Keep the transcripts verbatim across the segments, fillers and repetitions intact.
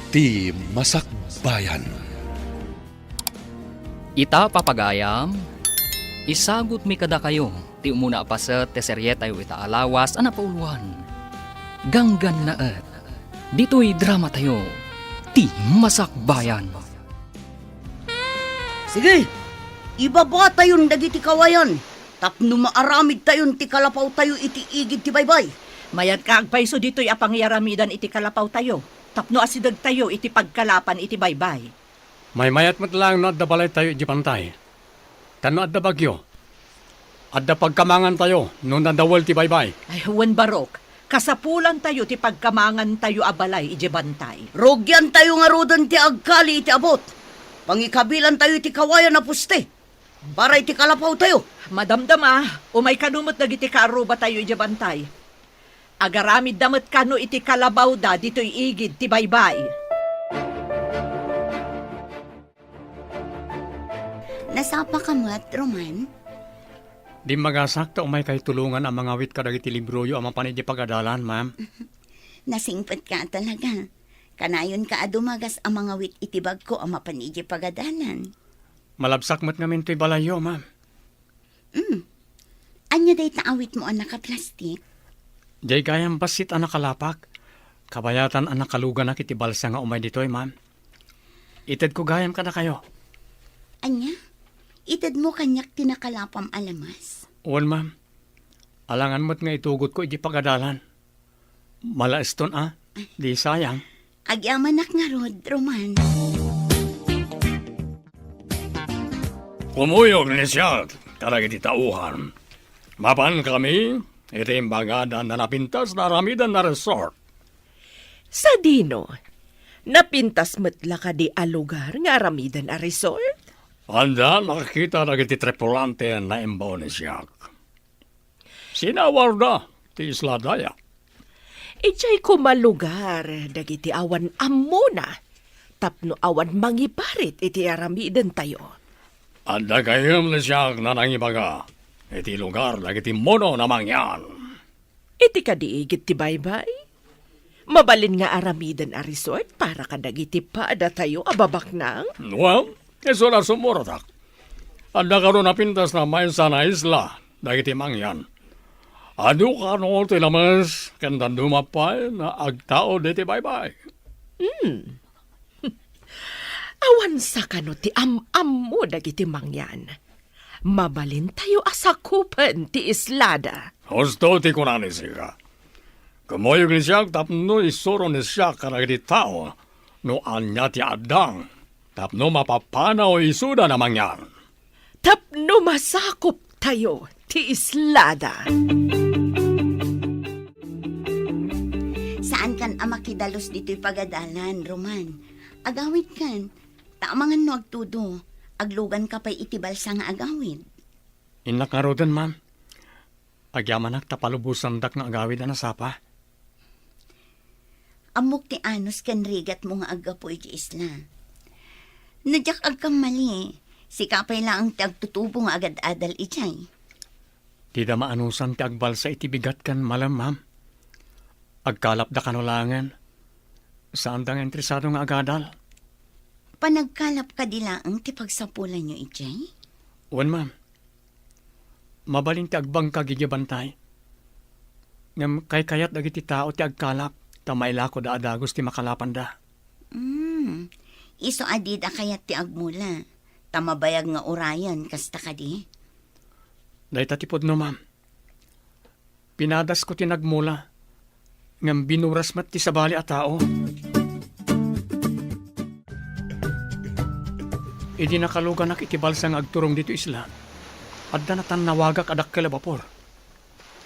Ti Masakbayan. Ita, papagayam, isagutmi kadakayo ti umuna a paset ti serietayo ita a lawas a napauloan, Ganggannaet. Ditoy dramatayo, Ti Masakbayan. Sige, ibabatayon dagiti kawayan tapno maaramidtayon ti kalapawtayo iti igid ti baybay. Mayat nga agpayso ditoy a pangiyaramidan iti kalapawtayo tapno asidegtayo iti pagkalapan iti baybay. Maymayat met laeng no adda balaytayo idiay bantay. Ta no adda bagyo, adda pagkamangantayo no nadawel ti baybay. Ay, wen, Barok, kasapulantayo ti pagkamangantayo a balay idiay bantay. Rugiantayo ngaruden ti agkali iti abut. Pangikabilantayo iti kawayan a poste para iti kalapawtayo. Madamdama, umay kano met dagiti kaarrubatayo idiay bantay. Agaramidda met kano iti kalabawda ditoy igid ti baybay. Nasapaka met, Roman? Dimmagasak ta umaykayo tulongan a mangawit kadagiti libroyo a mapan idiay pagadalan, ma'am. Nasingpetka talaga. Kanayonka a dumagas a mangawit iti bagko a mapan idiay pagadalan. Malabsak met ngamin toy balayyo, ma'am. Mm. Ania dayta awitmo a nakaplastik? Diay gayam bassit a nakalapak. Kabayatan a nakaluganak iti balsa nga umay ditoy, ma'am. Itedko gayam kadakayo. Ania? Itedmo kaniak ti nakalapam a lamas? Wen, ma'am. Alangan met nga itugotko iti pagadalan. Malaeston a, di sayang. Agyamanak ngarud, Roman. Kumuyog ni siak kadagiti tauhan. Mapan kami iti imbagadan a napintas nga aramiden a resort. Sadino? Napintas met la kadi a lugar nga aramiden a resort? Adda nakakita dagiti tripulante a naimbaw ni siak. Sinawarda ti Isla Daya. Idiay koma lugar dagiti awan ammona tapno awan mangiparit iti aramidentayo. Adda gayam ni siak a nangibaga iti lugar dagiti mono a mangyan. Iti kadi igid ti baybay? Mabalin nga aramiden a resort para kadagiti padatayo a babaknang? Well, isu la sumuratak. Adda kano napintas a maysa a isla dagiti mangyan. Adu kano ti lames ken dadduma pay a agtaud iti baybay. Hmm. Awan sa kano ti am-ammo dagiti mangyan. Mabalintayo a sakupen ti islada. Husto ti kuna ni sika. Kumuyog ni siak tapno isuro ni siak kadagiti tao no ania ti adda tapno mapapanaw isuda a mangyan. Tapno masakuptayo ti islada. Saankan a makidalus ditoy pagadalan, Roman. Agawidkan, ta amangan no agtudo, agluganka pay iti balsa nga agawid. Innak ngaruden, ma'am. Agyamanak ta palubosandak nga agawid a nasapa. Ammok ti anus ken rigatmo nga aggapu iti isla. No diak agkammali, sika pay laeng ti agtutubo nga agad-adal idiay. Dida maanusan ti agbalsa iti bigat ken malem, ma'am. Agkalapda kano laengen. Saanda nga interesado nga agadal. Panagkalap kadi laeng ti pagsapulanyo idiay? Wen, ma'am. Mabalin ti agbangkag idiay bantay. Ngem kaykayat dagiti tao ti agkalap ta mailakoda a dagus ti makalapanda. Hmm. Isu a dida kayat ti agmula, ta mabayag nga urayen, kasta kadi? Dayta ti pudno, ma'am. Pinadasko ti nagmula, ngem binuras met ti sabali a tao. Idi nakaluganak iti balsa nga agturong ditoy isla, adda natannawagak a dakkel a bapor.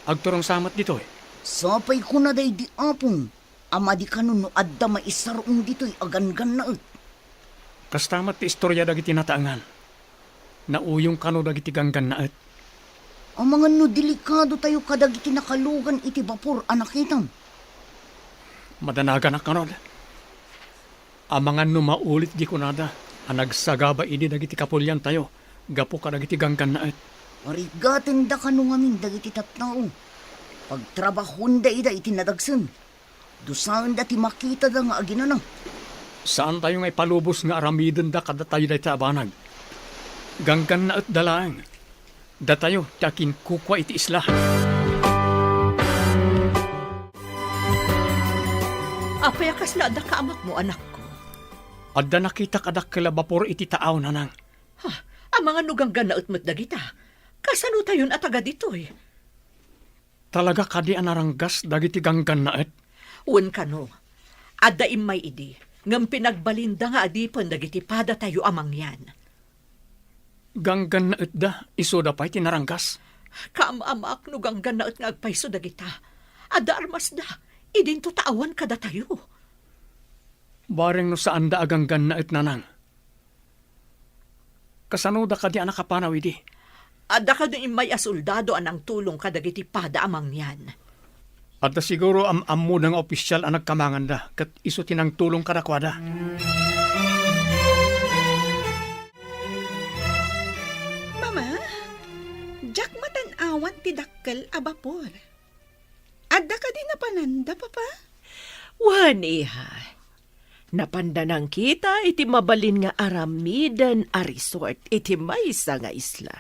Agturong sa met ditoy. Sapay kuna daydi apong a madi kano no adda maisar-ong ditoy a ganggannaet. Kasta met ti istoria dagiti nataengan. Nauyong kano dagiti ganggannaet. Amangan no delikadotayo kadagiti nakalugan iti bapor a nakitam. Madanaganak ngarud. Amangan no maulit di kunada a nagsagaba idi dagiti kapuliantayo gapu kadagiti ganggannaet. Parigatenda kano ngamin dagiti tattao. Pagtrabahonda ida iti nadagsen. Dusaenda ti makitada nga aginana. Saantayo nga ipalubos nga aramidenda kadatayo dayta a banag. Ganggannaetda laeng. Datayo ti akinkukua iti isla. Apay a kasla adda kaamakmo, anakko? Adda nakitak a dakkel a bapor iti taaw, nanang. Ha? Amangan no ganggannaet met dagita. Kasano tayon a taga ditoy? Talaga kadi a naranggas dagiti ganggannaet? Wen kano, adda immay idi, ngem pinagbalinda nga adipen dagiti padatayo a mangyan. Ganggannaetda, isuda pay ti naranggas? Kaam-amaak no ganggannaet nga agpayso dagita. Adda armasda, idinto ta awan kadatayo. Bareng no saanda a ganggannaet, nanang. Kasanoda kadi a nakapanaw idi? Adda kadi immay a soldado a nangtulong kadagiti pada a mangyan. Adda siguro am-ammoda nga opisial a nagkamanganda, ket isu ti nangtulong kadakuada. Mama, diak matan-awan ti dakkel a bapor. Adda kadi napananda, Papa? Wen, iha. Napanda nangkita iti mabalin nga aramiden a resort iti maysa nga isla.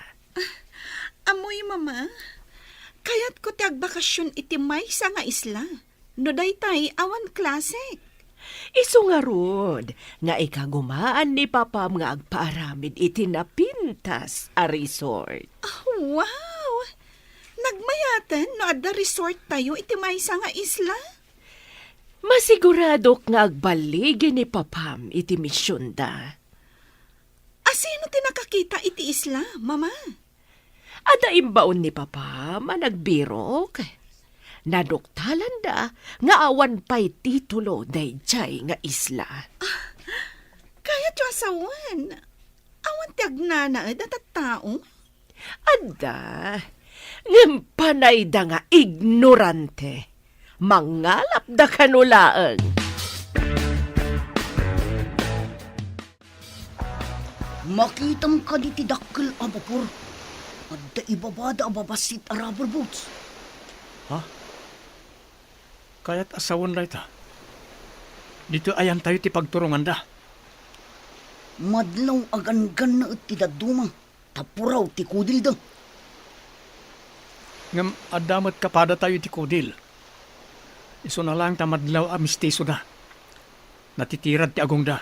Ammoyo, Mama. Kayatko ti agbakasion iti maysa nga isla. No daytay, awan klase. Isu ngarud nga ikagumaan ni Papam nga agpaaramid iti napintas a resort. Ah, wow! Nagmayaten no adda resort tayo iti maysa nga isla? Masiguradok nga agballigi ni Papam iti misionda. Asino ti nakakita iti isla, Mama? Adda imbaon ni Papam a nagbirok. Naduktalanda nga awan pay titulo daydiay nga isla. Ah, kayatyo a sawen, awan ti agnanaed a tattao? Adda, ngem panayda nga ignorante. Mangalapda kano laeng. Makitam kadi ti dakkel a bapor? Adda ibabada a babassit a rubber boats. Ha? Kayat a sawen dayta. Ditoy ayantayo ti pagturonganda. Madlaw a ganggannaet ti dadduma, ta puraw ti kudilda. Ngem adda met kapadatayo iti kudil. Isuna laeng ta madlaw a mistisoda. Natitirad ti agongda.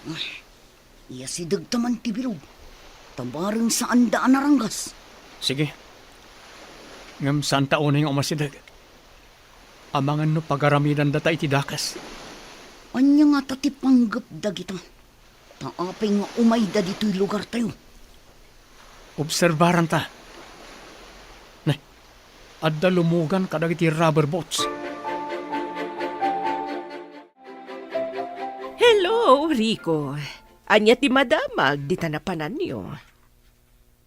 Ay, iyasidegta man ti bilog, ta bareng saanda a naranggas. Sige. Ngem saanta unay nga umasideg. Amangan no pagaramidandata iti dakes. Ania ngata ti panggep dagita? Ta apay nga umayda ditoy lugartayo? Obserbaranta. Ne, adda lumugan kadagiti rubber boats. Hello, Rico. Ania ti madamag dita napananyo?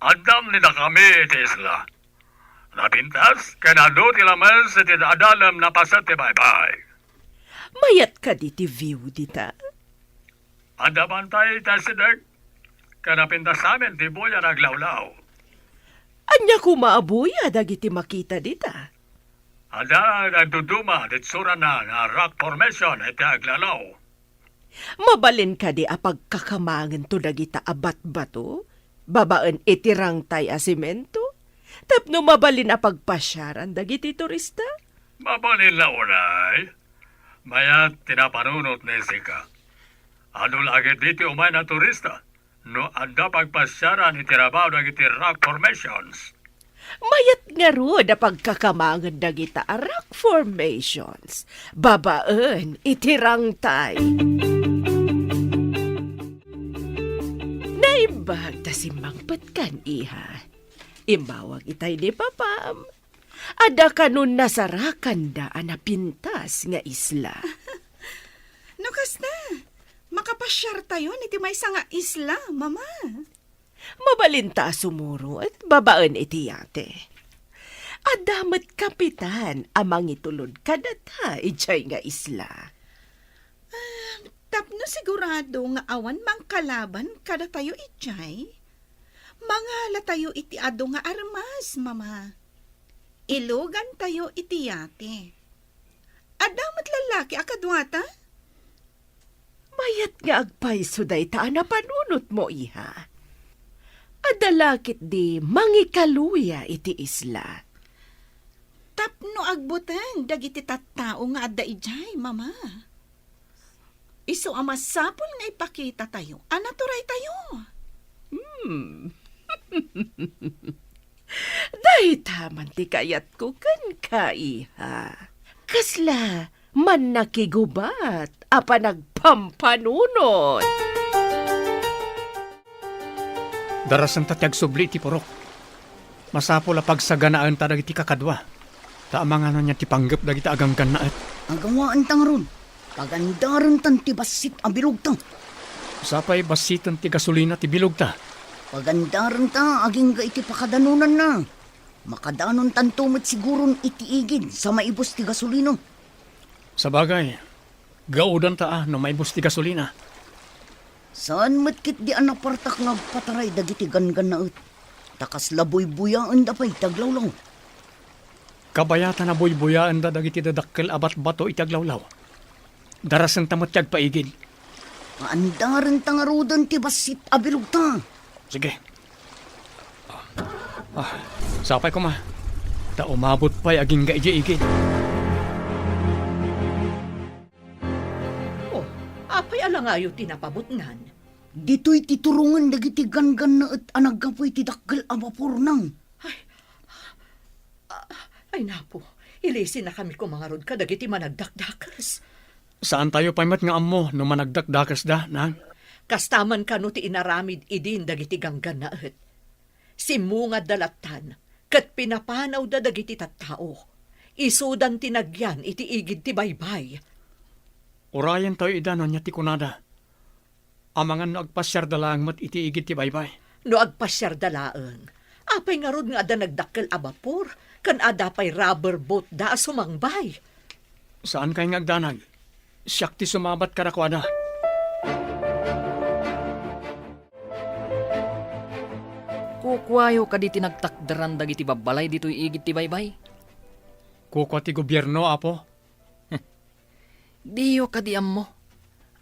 Addam ni dakami iti isla. Napintas ken adu ti lames iti adalem napaset ti baybay. Mayat kadi ti view dita? Adda bantay iti asideg, ken napintas amin ti buya nga aglawlaw. Ania koma a buya dagiti makita dita? Adda nagduduma ti itsurana nga rock formation iti aglawlaw. Mabalin kadi a pagkakamangento dagita a batbato babaen iti rangtay a semento tapno mabalin a pagpasiaran dagiti turista? Mabalin la unay. Mayat ti napanunot ni Sika. Adu la ketdi ti umay a turista no adda pagpasiaran iti rabaw dagiti rock formations. Mayat ngarud a pagkakamangen dagita a rock formations babaen iti rangtay. Naimbag ta simmangpetkan, iha. Immawag itay ni Papam. Adda kano nasarakanda a napintas nga isla. No kasta, makapasiartayon iti maysa nga isla, Mama. Mabalinta a sumurot babaen iti yate. Adda met kapitan a mangitulod kadata idiay nga isla. Ah, tapno sigurado nga awan mangkalaban kadatayo idiay, mangalatayo iti adu nga armas, Mama. Ilugantayo iti yate. Adda met lallaki a kaduata? Ket nga agpayso dayta a napanunotmo, iha. Adda la ketdi mangikaluya iti isla. Tapno agbuteng dagiti tattao nga adda idiay, Mama. Isu a masapul nga ipakitatayo a naturaytayo. Hmm. Dayta man ti kayatko kenka, iha. Kasla mannakigubat a panagpampanunot. Darasenta ti agsubli iti purok. Masapul a pagsaganaenta dagiti kakadua. Ta amangan ania ti panggep dagiti aganggannaet. Agawaenta ngarud. Pagandarentan ti bassit a bilogta. Sapay bassiten ti gasolina ti bilogta. Pagandarenta agingga iti pakadanonanna. Makadanontanto met siguron iti igid sa maibus ti gasolina. Sabagay, gaudanta a no maibus ti gasolina. Saan met ketdi a napartak nga agpataray dagiti ganggannaet. Ta kasla buybuyaenda pay ti aglawlaw. Kabayatan a buybuyaenda dagiti dadakkel a batbato iti aglawlaw. Darasenta met ti agpaigid. Paandarenta ngaruden ti bassit a bilogta. Sige. Ah, sapay koma. Ta umabot pay agingga idiay igid. Oh, apay a langayo ti napabutngan? Ditoy ti turongen dagiti ganggannaet a naggapu iti dakkel a bapor, nang. Ay, ah, ay, napo, ilisennakami koma ngarud kadagiti managdakdakes. Saantayo pay met nga ammo no managdakdakesda, nang. Kasta man kano ti inaramid idin dagiti ganggannaet. Simmungadda lattan, ket pinapanawda dagiti tattao. Isudan ti nagyan iti igid ti baybay. Urayentayo ida no ania ti kunada. Amangan no agpasiarda laeng met iti igid ti baybay. No agpasiarda laeng, apay ngarud nga adda nagdakkel a bapor, ken adda pay rubber boatda a sumangbay? Saankay nga agdanag. Siak ti sumabat kadakuada. Kukuayo kadi ti nagtakderan dagiti babbalay ditoy igid ti baybay? Kukua ti gobierno, Apo. Diyo kadi ammo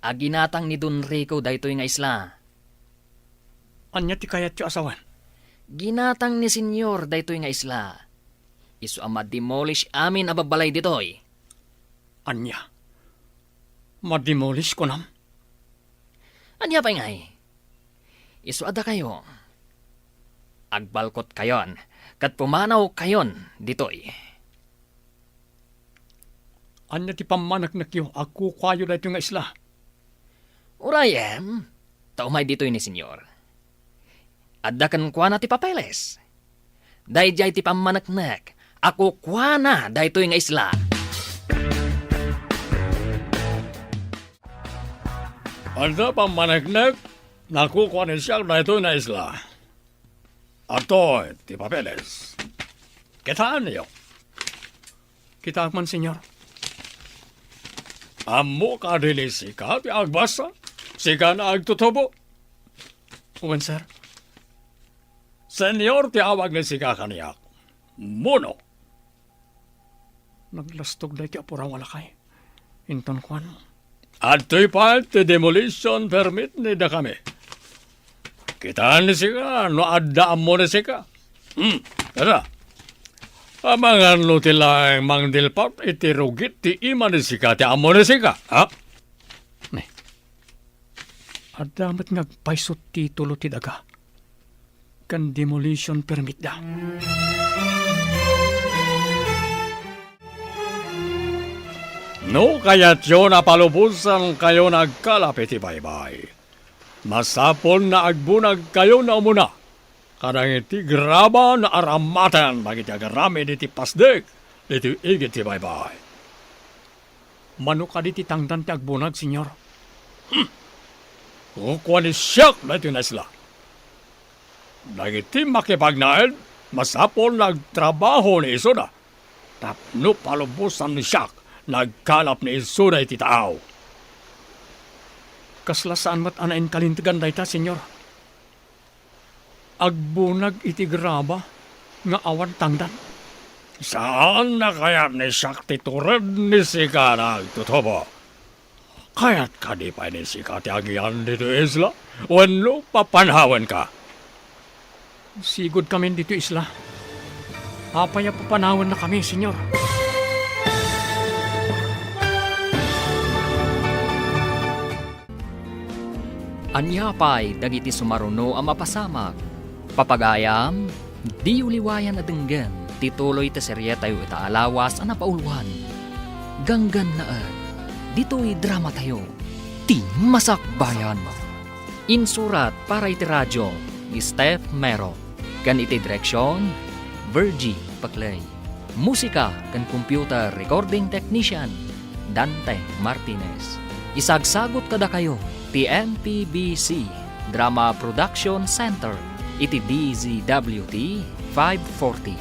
a ginatang ni Don Rico daytoy nga isla? Ania ti kayatyo a sawen? Ginatang ni Senyor daytoy nga isla. Isu a ma-demolish amin a babbalay ditoy. Ania? Ma-demolish, kunam? Ania pay ngay? Isu a dakayo, agbalkotkayon ket pumanawkayon ditoy. Ania ti pammaneknekyo a kukuayo daytoy nga isla? Urayem, ta umay ditoy ni Senyor. Adda kenkuana ti papeles. Daydiay ti pammaneknek a kukuana daytoy nga isla. Adda pammaneknek a kukua ni siak daytoy nga isla. Adtoy ti papeles. Kitaenyo. Kitaek man, Senyor. Ammo kadi ni sika ti agbasa? Sika nga agtutubo? Wen, sir. Senyor ti awag ni sika kaniak. Muno. Naglastog daytoy a puraw a lakay. Inton kuan, "Adtoy pay ti demolition permit ni dakami. Kitaen ni sika no adda ammo ni sika. Hmm, kada. Amangan no ti laeng mangdilpat iti rugit ti ima ni sika ti ammo ni sika, ha?" Ne. Adda met nga agpayso ti titulo ti daga ken demolition permitda. No kayatyo a palubosankayo nga agkalap iti baybay, masapul a agbunagkayo nga umuna kadagiti graba nga aramaten dagiti agaramid iti pasdek ditoy igid ti baybay. Mano kadi ti tangdan ti agbunag, Senyor? Hmm. Kukua ni siak daytoy nga isla. Dagiti makipagnaed, masapul a agtrabaho ni isuda tapno palubosan ni siak nga agkalap ni isuda iti taaw. Kasla saan met a nainkalintegan dayta, Senyor? Agbunag iti graba nga awan tangdan. Saan a kayat ni siak ti tured ni sika nga agtutubo. Kayat kadi pay ni sika ti agian ditoy isla? Wenno papanawenka? Sigud kamin ditoy isla. Apay a papanawennakami, Señor? Ania pay dagiti sumaruno a mapasamak? Papagayam, diyo liwayan a denggen ti tuloy ti serietayo ita a lawas a napauluan. Ganggannaet, ditoy dramatayo, Ti Masakbayan. Insurat para iti radio ni Steph Mero, ken iti direksion, Virgie Paclay. Musika ken computer recording technician, Dante Martinez. Isagsagut kadakayo ti M P B C Drama Production Center iti D Z W T five forty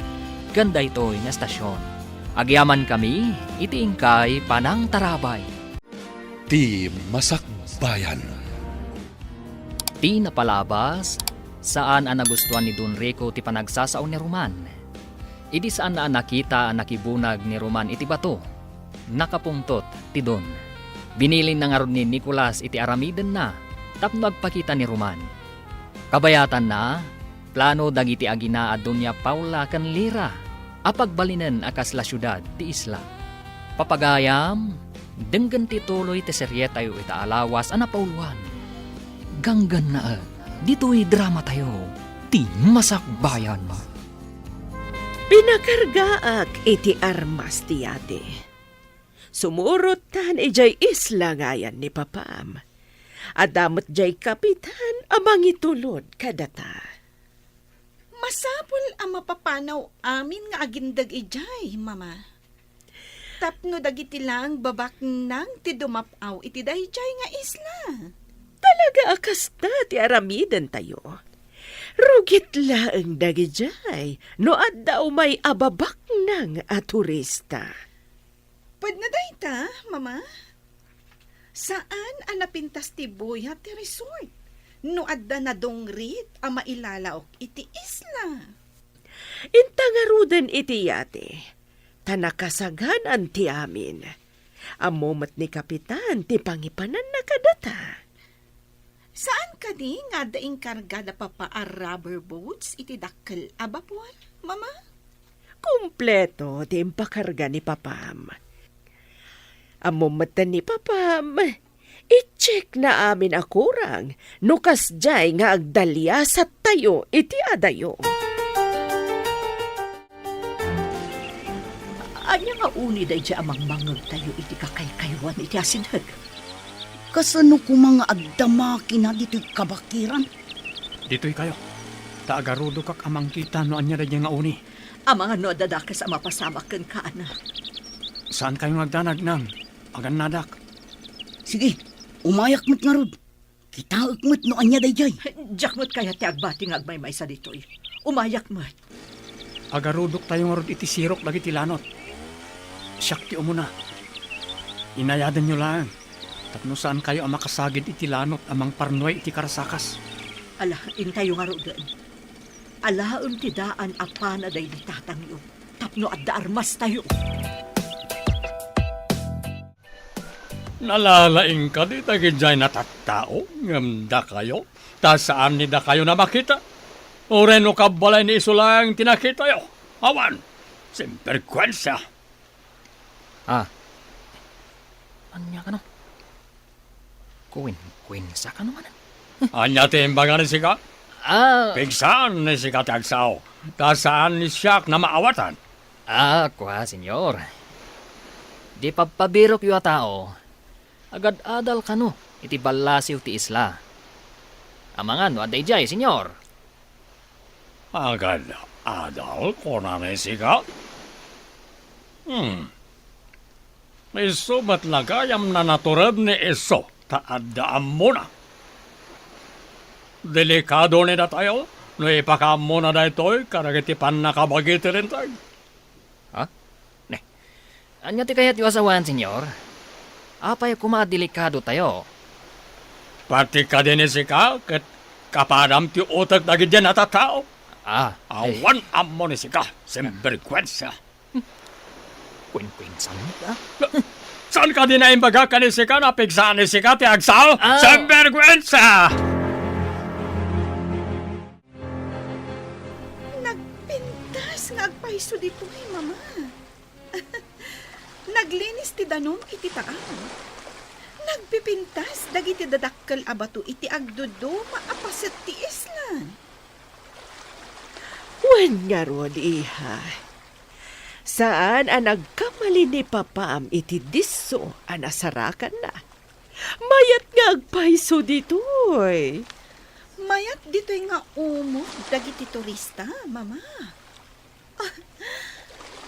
ken daytoy nga estasion. Agyamankami iti inkay panangtarabay. Ti Masakbayan. Ti napalabas, saan a nagustuan ni Don Rico ti panagsasao ni Roman. Idi saan a nakita a nakibunag ni Roman iti bato, nakapungtot ti Don. Binilinna ngarud ni Nicolas iti aramidenna tapno agpakita ni Roman. Kabayatanna, plano dagiti agina a Doña Paula ken Lira a pagbalinen a kasla siudad ti isla. Papagayam, denggen ti tuloy ti serietayo ita a lawas a napauluan. Ganggannaet, ditoy dramatayo, Ti Masakbayan. Pinakargaak iti armas ti yate. Sumurottan idiay isla nga ayan ni papam. Adda met diay kapitan a mangitulod kadata. Masapul a mapapanaw amin nga agindeg idiay, Mama. Tapno dagiti laeng babaknang ti dumap-aw iti daydiay nga isla. Talaga a kasta ti aramidentayo. Rugit laeng dagidiay no adda umay a babaknang a turista. Pudno dayta, Mama? Saan a napintas ti buyat ti resort no adda nadungrit a mailalaok iti isla? Inta ngaruden iti yate, ta nakasaganan ti amin. Ammo met ni Kapitan ti pangipananna kadata. Saan kadi nga adda inkarga da Papa a rubber boats iti dakkel a bapor, Mama? Kompleto ti impakarga ni Papam. Ammom metten ni Papam, i-check na amin a kurang no kasdiay nga agdaliasattayo iti adayo. Ania nga uni daydiay a mangmangngegtayo iti kakaykaywan iti asideg? Kasano koma nga agdama kina ditoy kabakiran? Ditoykayo, ta agarudokak a mangkita no ania daydiay nga uni. Amangan no adda dakes a mapasamak kenka, anak. Saankayo nga agdanag, Nang. Agannadak. Sige, umayak met ngarud. Kitaek met no ania daydiay. Diak met kayat ti agbati nga agmaymaysa ditoy. Umayak met. Agarudoktayo ngarud iti sirok dagiti lanot. Siak ti umuna. Inayadanyo laeng tapno saankayo a makasagid iti lanot a mangparnuay iti karasakas. Ala, intayo ngaruden. Alaem ti daan a pana daydi tatangyo tapno adda armastayo. Nalalaing kadi dagidiay natattao ngem dakayo, ta saan ni dakayo a makita? Uray no kabbalay ni isu laeng ti nakitayo? Awan! Simberkuensia! Ah. Ania kano? Kuwenkuwensa kano manen? Ania ti imbaga ni sika? Ah. Pigsaan ni sika ti agsao, ta saan ni siak a maawatan. Ah, kua, Señor. Di pabpabirokyo a tao, agad-adal kano iti ballasiw ti isla. Amangan no adda idiay, Señor. Agad-adal, kunana, sika? Hmm. Isu met la gayam a natured ni isu, ta adda ammona. Delikado ni datayo no ipakaammona daytoy kadagiti pannakabagi ti linteg. Ha? Ne. Ania ti kayatyo a sawen, Señor? Apay koma a delikadotayo? Pati kadi ni sika ket kapadam ti utek dagidiay natattao. Ah. Awan ammo ni sika, simberkuensia. Kuwenkuensa met, ah. Saan kadi naimbagak ken ni sika, napigsaan ni sika ti agsao? Ah. Sinbergwensa! Nagpintas nga agpayso ditoy, Mama. Naglinis ti danum iti taang. Nagpipintas dagiti dadakkel a bato iti agduduma a paset ti isla. Wen ngarud, iha. Saan a nagkamali ni papam iti disso a nasarakanna. Mayat nga agpayso ditoy. Mayat ditoy nga umog dagiti turista, Mama.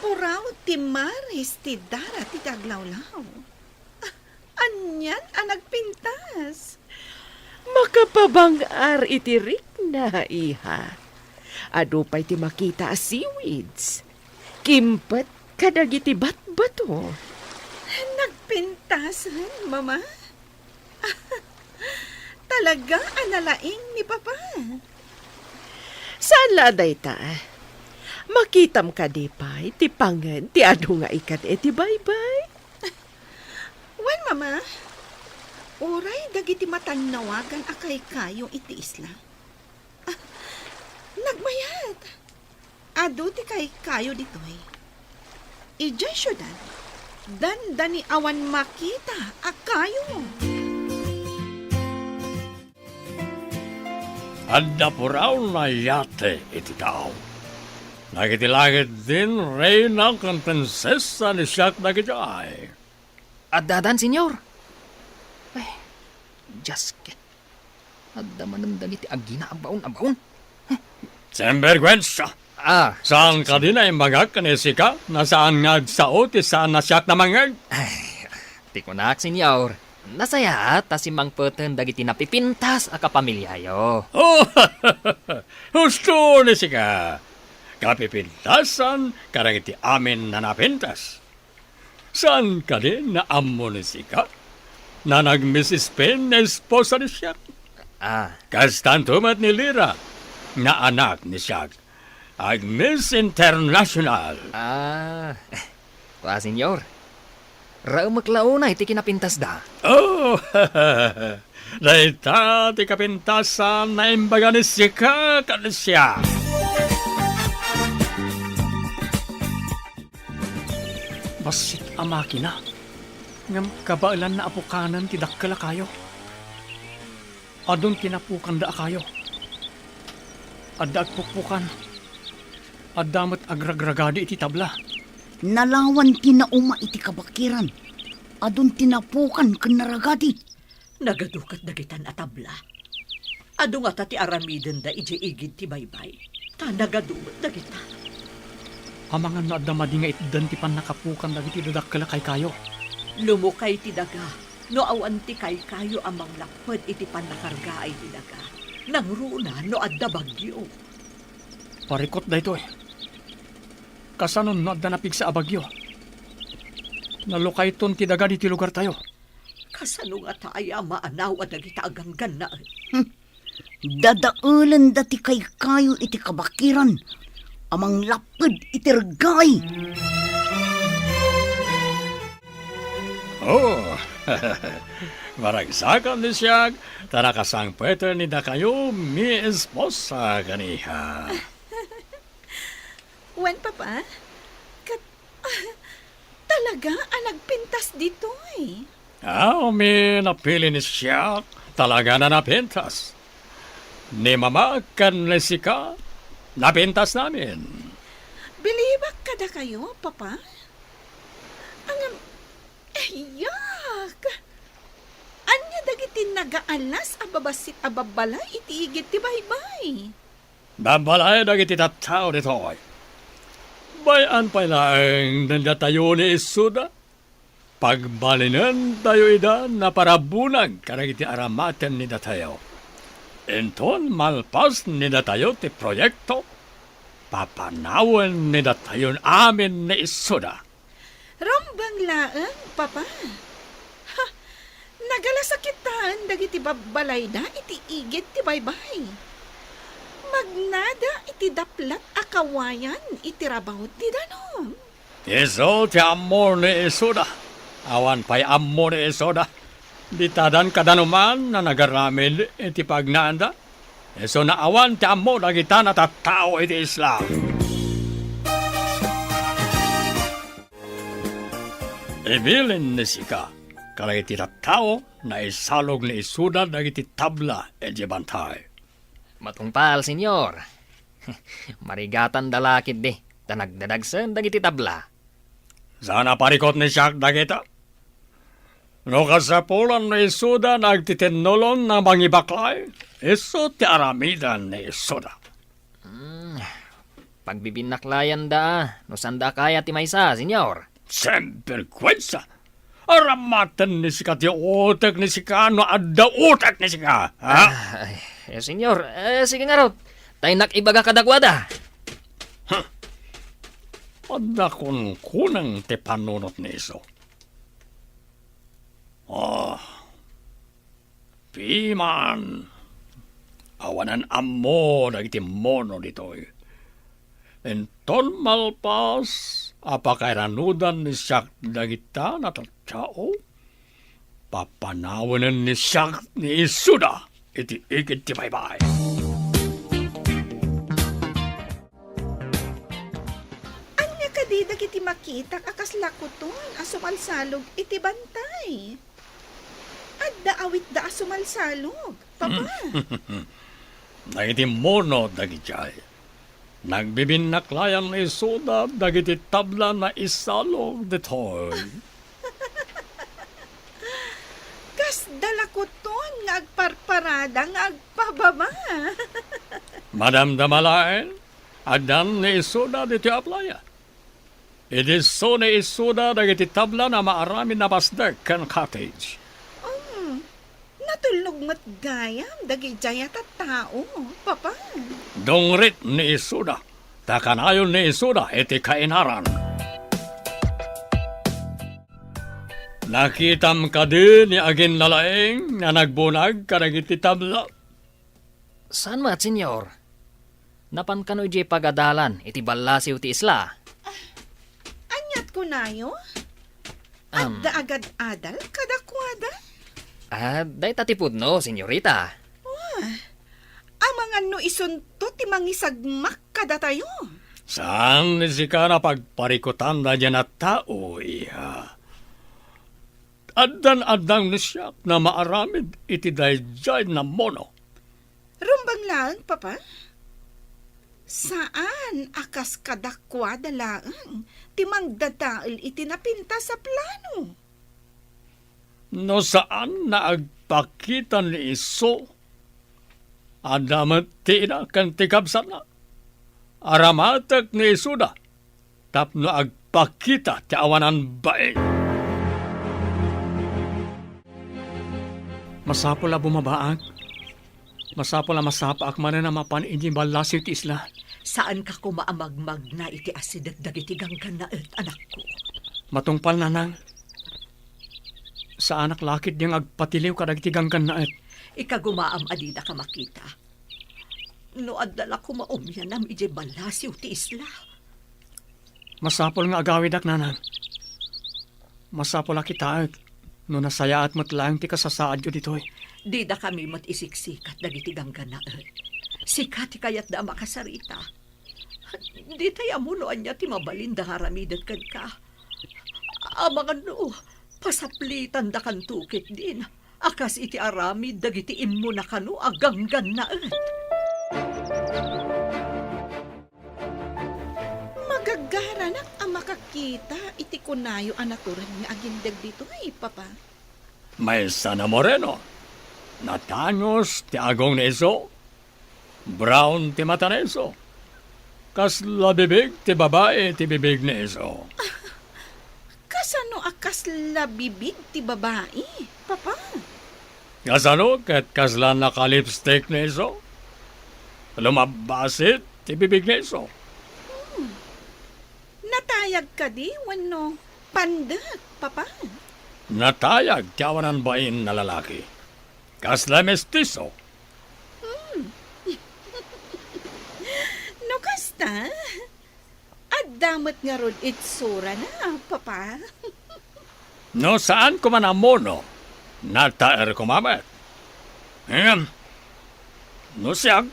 Puraw ti maris ti darat iti aglawlaw. Anian a nagpintas? Makapabang-ar iti rikna, iha. Adu pay ti makita a seaweeds. Kimpet kadagiti batbato. Nagpintasen, Mama? Talaga a nalaing ni Papa. Saan la a dayta? Makitam kadi pay ti pangngean ti adu nga ikan iti baybay? Wen, Mama. Uray dagiti matannawagan a kaykayo iti isla. Ah, nagmayat. Adu ti kaykayo ditoy. Idiay siudad, dandani awan makita a kayo. Adda puraw nga yate iti tao. Dagiti langit din, reyna ken prinsesa ni siak dagidiay. Addadan, Señor. Ay, Dios ket. Adda manen dagiti agina a baon a baon. Sinbergwensa! Ah. Saan kadi naimbagak ken ni sika, no saan nga agsao ti saan a siak namangngeg? Ay, ti kunak, Señor, nasayaat ta simmangpeten dagiti napipintas a kapamiliayo. Oh, husto ni sika. Kapipintasan kadagiti amin a napintas. Saan kadi nga ammo ni sika? Nga nag-Miss Spain nga esposa ni siak. Ah. Kastanto met ni Lira, nga anak ni siak. Ag-Miss International. Ah. Kua, Señor. Raemek la unay ti kinapintasda. Oh! Dayta ti kapintasan nga imbaga ni sika ken ni siak. Bassit a makina, ngem kabaelanna a pukanen ti dakkel a kayo. Adun ti napukanda a kayo. Adda agpukpukan. Adda met agragragadi iti tabla. Nalawan ti nauma iti kabakiran. Adun ti napukan ken naragadi. Nagadu ket dagitan a tabla. Adu ngata ti aramidenda idiay igid ti baybay. Ta nagadu met dagita. Amangan no adda madi nga itdan ti pannakapukan dagiti dadakkel a kaykayo. Lumukay ti daga no awan ti kaykayo a manglapped iti pannakargaay ti daga. Nangruna no adda bagyo. Parikut daytoy. Kasano no adda napigsa a bagyo? Nalukayton ti daga ditoy lugartayo. Kasano ngata aya a maanaw a dagita a ganggannaet? Hmm. Dadaelenda ti kaykayo iti kabakiran a manglapped iti reggaay. Oh, maragsakan ni siak, ta nakasangpeten ni dakayo mi esposa kaniha. Wen, Papa? Ket, talaga a nagpintas ditoy? Aw, mi napili ni siak, talaga a napintas. Ni Mama ken ni sika, napintas namin. Bilibak kadakayo, Papa? Ngem, eh, yak! Ania dagiti nagaalas a babassit a babbalay iti igid ti baybay? Babbalay dagiti tattao ditoy. Bay-an pay laeng ni datayo ni issuda. Pagbalinentayo ida naparabunag kadagiti aramaten ni datayo. Inton malpas ni datayo ti proyekto, papanawen ni datayon amin ni issuda. Rumbeng laeng, Papa. Ha, nagalasakitaen dagiti babbalayda iti igid ti baybay. Magnada iti daplat a kawayan iti rabaw ti danum. Isu ti ammo ni issuda. Awan pay ammo ni Isoda. Ditadan kadanuman a nagaramid iti pagnaanda. Isuna awan ti ammo dagita a tattao iti isla. Ibilin ni Sika kadagiti tattao, naisalog ni Isoda dagiti tabla idiay bantay. Matungpal, Señor. Marigatanda la ketdi, ta nagdadagsen dagiti tabla. Saan a parikut ni Siak dagita? No kasapulan ni Isoda nga agtitinulon a mangibaklay, isu ti aramiden ni Isoda. Hmm, pagbibinaklayanda, no saanda a kayat ti maysa, Señor. Sinberguensa! Aramaten ni Sika ti utek ni Sika no adda utek ni Sika, ha? Ah, ay, eh, Señor, eh, sige ngarud. Ta innak ibaga kadakuada. Huh. Adda kunkuneng ti panunot ni Iso. Ah, piman, awanan ammo dagiti mono ditoy. Inton malpas a pakairanudan ni Siak dagita a tattao, papanawenen ni Siak ni Isoda iti igid ti baybay. Ania kadi dagiti makitak a kasla kuton a sumalsalog iti bantay? Adda awitda a sumalsalog, Papa. Dagiti mono dagidiay. Nagbibinnaklayan ni Isoda dagiti tabla a naisalog ditoy. Kasda la kuton nga agparparada nga agpababa. Madamdama laeng, addan ni Isoda ditoy a playa. Idi isu ni Isoda dagiti tabla a maaramid a pasdek ken cottage. Um, natulnog met gayam dagidiay a tattao, Papa. Dungrit ni Isoda, ta kanayon ni Isoda iti kainaran. Nakitam kadi ni aginlalaing a nagbunag kadagiti tabla? Saan met, Señor? Napan kano idiay pagadalan iti ballasiw ti isla? Aniat kunayo? Am. Adda agad-adal kadakuada? Ah, dayta ti pudno, señorita. Ah, amangan no isunto ti mangisagmak kadatayo. Saan ni sika a pagparikutan daydiay a tao, iha. Addan-addang ni siak a maaramid iti daydiay a mono. Rumbeng laeng, Papa. Saan a kas kadakuada laeng ti mangdadael iti napintas a plano. No saan a agpakita ni isu, adda met ti ina ken ti kabsatna. Aramatek ni isuda tapno agpakita ti awanan bain. Masapul a bumabaak. Masapul a masapaak manen a mapan idiay ballasiw ti isla. Saanka koma a magmagna iti asideg dagiti ganggannaet, anakko. Matungpal, nanang. Saanak la ketdi nga agpatiliw kadagiti ganggannaet. Ikagumaam a didaka makita. No adda la koma umianam idiay ballasiw ti isla. Masapul nga agawidak, nanang. Masapul a kitaek no nasayaat met laeng ti kasasaadyo ditoy. Didakami met isiksikat dagiti ganggannaet. Sika ti kayatda a makasarita. Ditay ammo no ania ti mabalinda nga aramiden kenka. Amangan no pasaplitandakanto ketdin a kas iti aramid dagiti immuna kano a ganggannaet. Magagaranak a makakita iti kunayo a natured nga agindeg ditoy, Papa. Maysa a moreno, natangos ti agong ni isu, brown ti mata ni isu. Kasla bibig ti babai ti bibig ni isu. Kasano a kasla bibig ti babai, Papa? Kasano ket kasla nakalipstick ni isu? Lumabbasit ti bibig ni isu. Hmm. Natayag kadi wenno pandek, Papa? Natayag ti awanan bain a lalaki. Kasla mestiso. Hmm. No kasta, adda met ngarud itsurana, Papa. No saan koma a mono, nataer koma met. Ngem, no siak,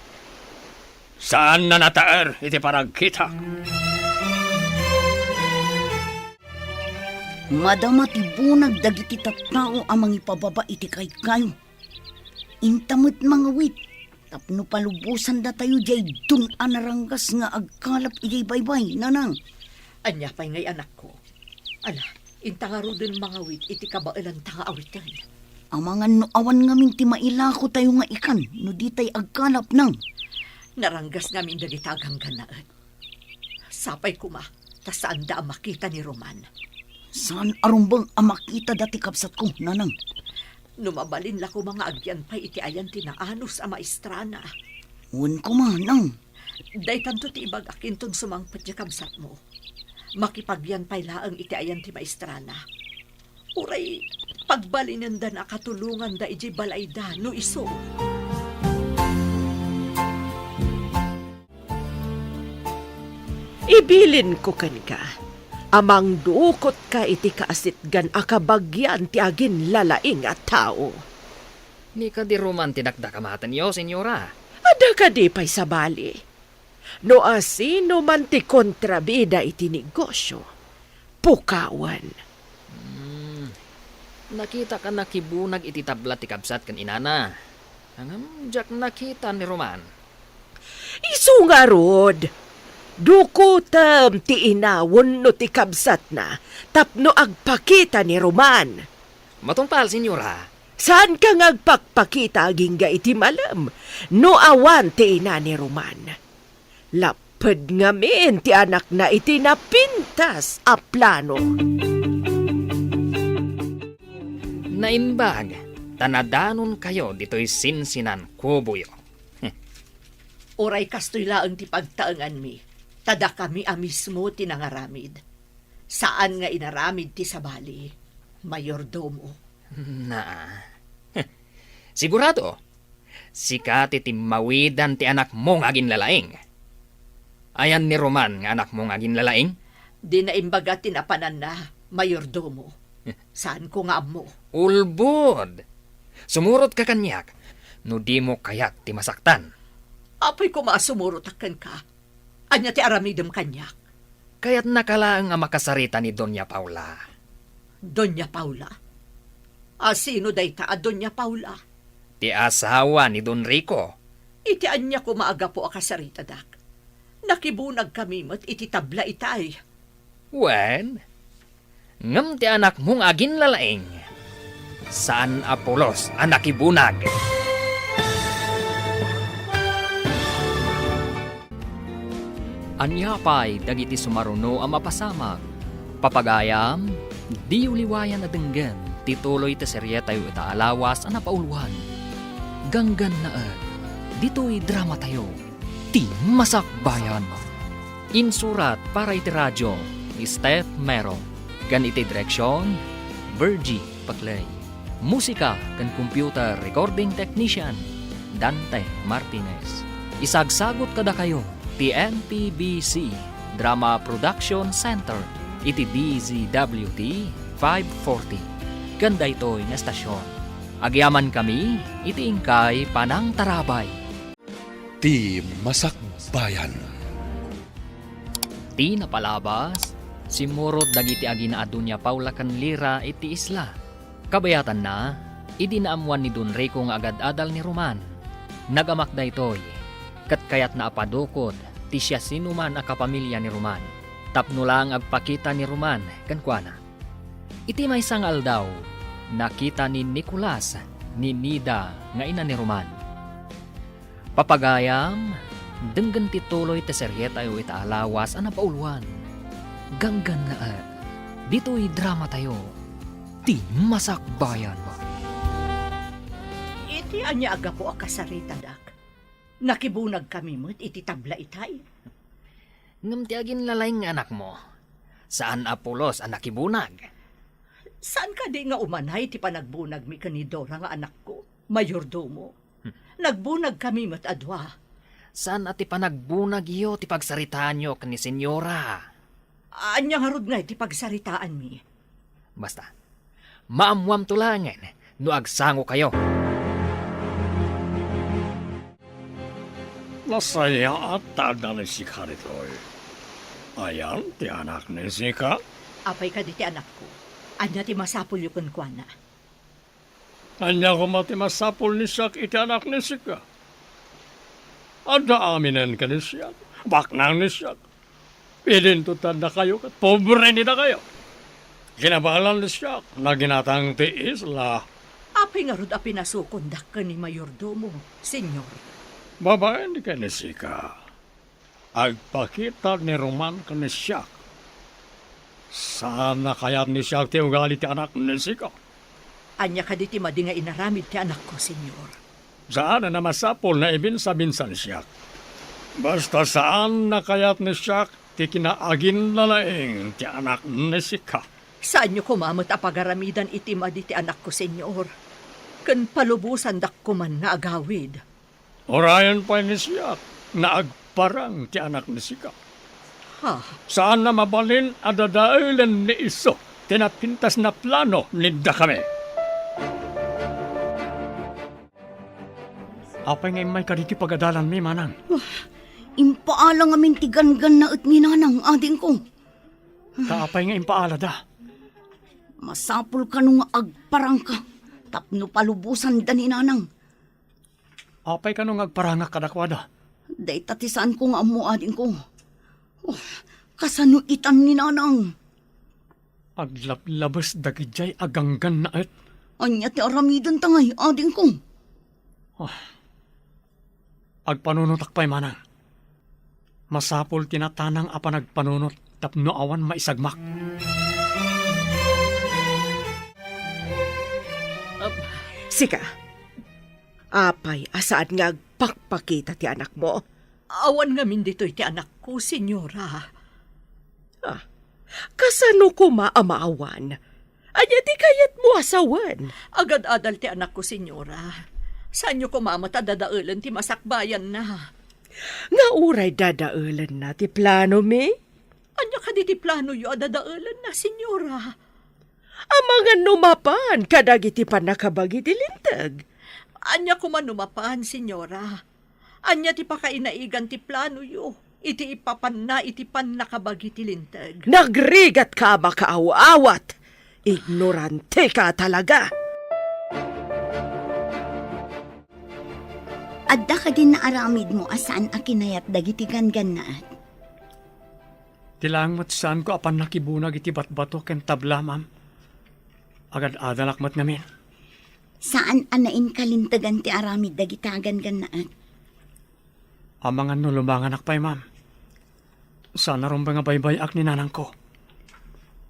saan a nataer iti panagkitak. Madama ti bunag dagiti tattao a mangipababa iti kaykayo. Inta met mangawit tapno palubosandatayo diay dun a naranggas nga agkalap idiay baybay, nanang. Ania pay ngay, anakko? Ala, inta ngaruden mangawit iti kabaelanta nga awiten. Amangan no awan ngamin ti mailakotayo nga ikan no ditay agkalap, nang. Naranggas ngamin dagita a ganggannaet. Sapay koma, ta saanda a makita ni Roman. Saan a rumbeng a makitada ti kabsatko, nanang. No mabalin la koma nga agyan pay iti ayan ti naanus a maestrana. Wen koma, nang. Daytanto ti ibagak inton sumangpet ti kabsatmo. Makipagyan pay laeng iti ayan ti maestrana. Uray pagbalinenda a katulonganda idiay balayda no isu. Ibilinko kenka a mangdukotka iti kaasitgan a kabagian ti aginlalaing a tao. Ni kadi Roman ti dakdakamatenyo, Senyora? Adda kadi pay sabali? No asino man ti kontrabida iti negosio, pukawen. Hmm. Nakitak a nakibunag iti tabla ti kabsat ken inana. Ngem diak nakita ni Roman. Isu ngarud, dukotem ti ina wenno ti kabsatna tapno agpakita ni Roman. Matungpal, Senyora. Saanka nga agpakpakita agingga iti malem no awan ti ina ni Roman. Lapped ngamin ti anakna iti napintas a plano. Naimbag, ta nadanonkayo ditoy sinsinan kuboyo. Uray kastoy laeng ti pagtaenganmi, ta dakami a mismo ti nangaramid. Saan nga inaramid ti sabali, mayordomo. Naa. Sigurado, sika ti timmawidan ti anakmo nga aginlalaing. Ayan ni Roman nga anakmo nga aginlalaing? Di naimbaga ti napananna, mayordomo. Saanko nga ammo. Ulbod! Sumurotka kaniak no dimo kayat ti masaktan. Apay koma a sumurotak kenka? Ania ti aramidem kaniak? Kayatnaka laeng a makasarita ni Doña Paula. Doña Paula? A sino dayta a Doña Paula? Ti asawa ni Don Rico. Iti ania koma a gapu a kasaritadak? Nakibunagkami met iti tabla itay. Wen, ngem ti anakmo nga aginlalaing, saan a pulos a nakibunag. Ania pay dagiti sumaruno a mapasamak? Papagayam, diyo liwayan a denggen ti tuloy ti serietayo ita a lawas a napauluan. Ganggannaet, ditoy dramatayo. Ti Masakbayan. Insurat para iti radio ni Steph Mero, ken iti direksion, Virgie Paclay. Musika ken computer recording technician, Dante Martinez. Isagsagut kadakayo ti N P B C Drama Production Center iti D Z W T five forty. Ken daytoy nga estasion, agyamankami iti inkay panangtarabay. Ti Masakbayan. Ti napalabas, simmurot dagiti agina a Doña Paula ken Lira iti isla. Kabayatanna, idi naammuan ni Don Rico nga agad-adal ni Roman, nagamak daytoy, ket kayatna a padukod ti siasinoman a kapamilya ni Roman, tapno laeng agpakita ni Roman kenkuana. Iti maysa nga aldaw, nakita ni Nicolas ni Nida nga ina ni Roman. Papagayam, denggen ti tuloy ti serietayo ita a lawas a napauluan. Ganggannaet, ditoy dramatayo, Ti Masakbayan. Iti ania a gapu a kasaritadak? Nakibunagkami met iti tabla itay. Ngem ti aginlalaing nga anakmo, saan a pulos a nakibunag. Saan kadi nga umanay ti panagbunagmi ken ni Dora nga anakko, mayordomo? Hmm. Nagbunagkami met a dua. Saan a ti panagbunagyo ti pagsaritaanyo ken ni Senyora? Ania ngarud ngay ti pagsaritaanmi? Basta, Maammoamto laengen no agsangokayo. Nasayaat ta adda ni sika ditoy. Ayan ti anak ni sika? Apay kadi ti anakko? Ania ti masapulyo kenkuana? Ania koma ti masapul ni Siak iti anak ni sika? Adda aminen ken ni Siak, baknang ni Siak. Idinto ti addakayo ket pobre ni dakayo. Kinabalan ni Siak, naginatang ti isla. Apay ngarud a pinasukondak ken ni mayordomo, Señor? Babaen ken ni sika. Agpakita ni Roman ken ni Siak. Saan a kayat ni Siak ti ugali ti anak ni sika. Ania kadi ti madi nga inaramid ti anakko, Señor? Saan a masapul nga ibinsa-binsa ni Siak. Basta saan a kayat ni Siak ti kinaaginna laeng ti anak ni sika. Saanyo koma met a pagaramidan iti madi ti anakko, Señor, ken palubosandak koman nga agawid. Urayen pay ni Siak nga agparang ti anak ni sika. Ha? Saan a mabalin a dadaelen ni isu ti napintas nga plano ni dakami. Apay nga immay kaditi pagadalanmi, manang? Wah, impaala ngamin ti ganggannaet ni nanang, adingko. Ta apay nga impaalada? Masapul kano nga agparangka tapno palubosanda ni nanang. Apay kano nga agparangak kadakuada? Dayta ti saanko nga ammo, adingko. Oh, kasano itan ni nanang? Aglablabes dagidiay a ganggannaet. Ania ti aramidenta ngay, adingko? Ah, agpanunotak pay manang. Masapul ti natanang a panagpanunot tapno awan maisagmak. Sika, apay a saan nga agpakpakita ti anakmo? Awan ngamin ditoy ti anakko, Señora. Ah, kasano koma a maawan? Ania ti kayatmo a sawen? Agad-adal ti anakko, Señora. Saanyo koma met a dadaelen ti masakbayanna. Nga uray dadaelenna ti planomi? Ania kadi ti planoyo a dadaelenna, Señora? Amangan no mapan kadagiti pannakabagi ti Linteg. Ania koma no mapan, Señora? Ania ti pakainaigan ti planoyo iti ipapanna iti pannakabagi ti Linteg? Nagrigatka a makaaw-awat! Ignorantika talaga! Adda kadin naaramidmo a saan a kinayat dagiti ganggannaet? Ti laeng met saanko a pannakibunag iti batbato ken tabla, ma'am. Agad-adalak met ngamin. Saan a nainkalintegan ti aramid dagita a ganggannaet? Amangan no lumanganak pay, ma'am. Saan a rumbeng a baybay-ak ni nanangko.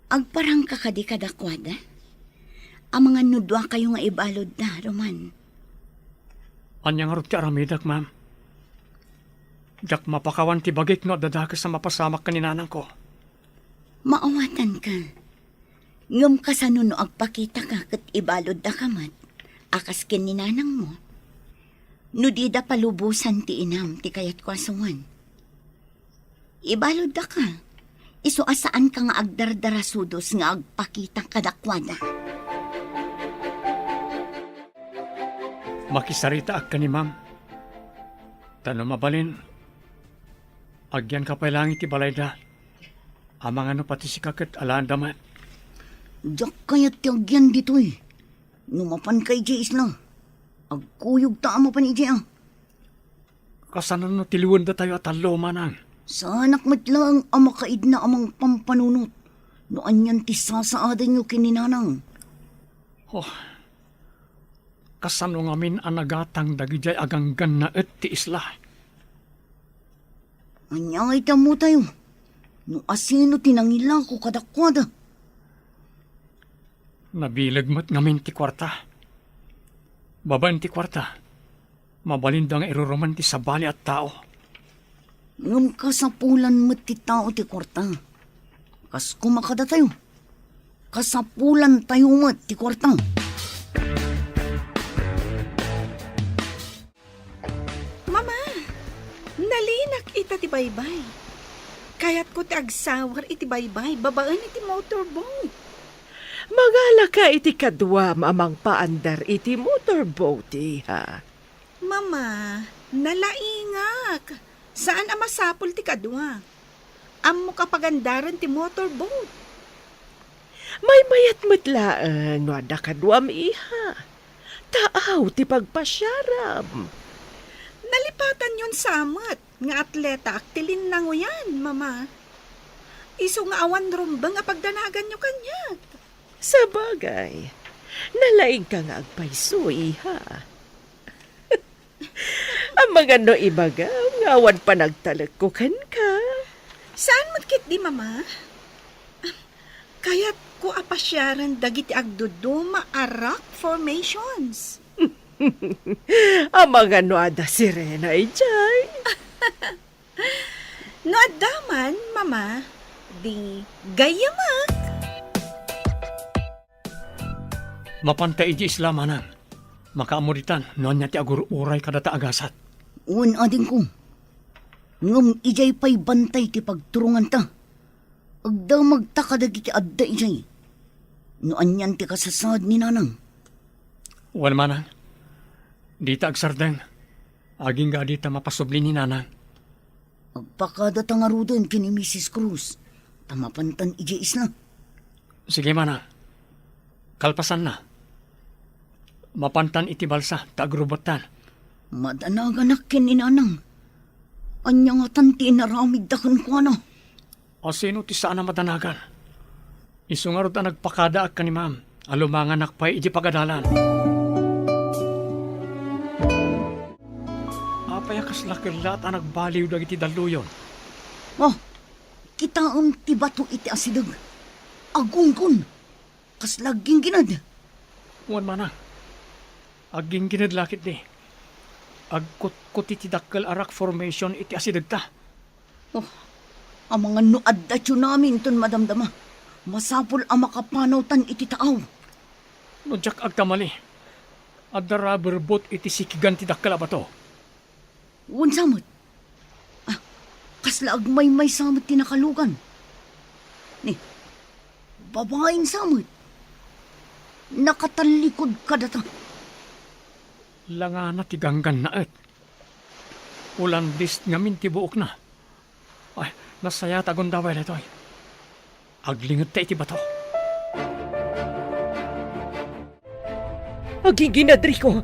Agparangka kadi kadakuada? Amangan no duakayo nga ibaludda, Roman. Ania ngarud ti aramidek, ma'am? Diak mapakawan ti bagik no adda dakes a mapasamak ken ni nanangko. Maawatanka. Ngem kasano no agpakitaka ket ibaluddaka met a kas ken ni nanangmo? No dida palubosan ti inam ti kayatko a sawen. Ibaluddaka, isu a saanka nga agdardarasudos nga agpakita kadakuada. Makisaritaak ken ni ma'am. Ta no mabalin, agyanka pay laeng iti balayda. Amangan no pati sika ket alaenda met. Diak kayat ti agyan ditoy. No mapanka idiay isla, agkuyogta a mapan idiay a. Kasano no tiliwendatayo a tallo, manang? Saanak met laeng a makaidna a mangpampanunot no anian ti sasaadanyo ken ni nanang. Oh, kasano ngamin a nagatang dagidiay a ganggannaet ti isla? Ania ngay ti ammotayo no asino ti nangilako kadakuada? Nabileg met ngamin ti kuarta. Babaen ti kuarta, mabalinda nga iruruman ti sabali a tao. Ngem kasapulan met ti tao ti kuarta. Kas koma kadatayo, kasapulantayo met ti kuarta. Mama, nalinak ita ti baybay. Kayatko ti agsawar iti baybay babaen iti motorboat. Mangalaka iti kaduam a mangpaandar iti motorboat, iha. Mama, nalaingak. Saan a masapul ti kadua. Ammok a pagandaren ti motorboat. Maymayat met laeng no adda kaduam, iha. Taaw ti pagpasiaram. Nalipatanyon sa met nga atletaak ti linnangoyan, Mama. Isu nga awan rumbeng a pagdanaganyo kaniak. Sabagay, nalaingka nga agpayso, iha. Amangan no ibagam nga awan panagtalekko kenka. Saan met ketdi, Mama? Kayatko a pasiaren dagiti agduduma a rock formations. Amangan no adda sirena idiay. No adda man, Mama, di gayyamak. Mapanta idiay isla, Manang. Makaammo ditan no ania ti agur-uray kadata a gasat. Wen, adingko. Ngem idiay pay bantay ti pagturonganta. Agdamagta kadagiti adda idiay. No anian ti kasasaad ni Nanang. Wen, Manang. Dita agsardeng. Agingga a dita mapasubli ni Nanang. Agpakadata ngaruden ken ni Misis Cruz, ta mapantan idiay isla. Sige, Manang. Kalpasanna, mapantan iti balsa ta agrubettan. Madanaganak ken ni Nanang. Ania ngatan ti inaramidda kenkuana? A sino ti saan a madanagan? Isu ngarud a nagpakadaak ken ni Ma'am a lumanganak pay iti pagadalan. Apay a kasla kellaat a nagbaliw dagiti dalluyon? Oh, kitaem ti bato iti asideg. Agunggon. Kasla agginggined. Wen, Manang. Agginggined la ketdi. Agkutkuti ti dakkel a rock formation iti asidegta. Oh, amangan no adda tsunami inton madamdama. Masapul a makapanawtan iti taaw. No diak agkamali, adda rubber boat iti sikigan ti dakkel a bato. Wen sa met. Ah, kasla agmaymaysa met ti nakalugan. Ni, babaen sa met. Nakatallikod kadata. Langana ti ganggannaet. Ulandis ngamin ti buokna. Ay, nasayaat a gundaway daytoy. Aglingedta iti bato. Agingined, Rico.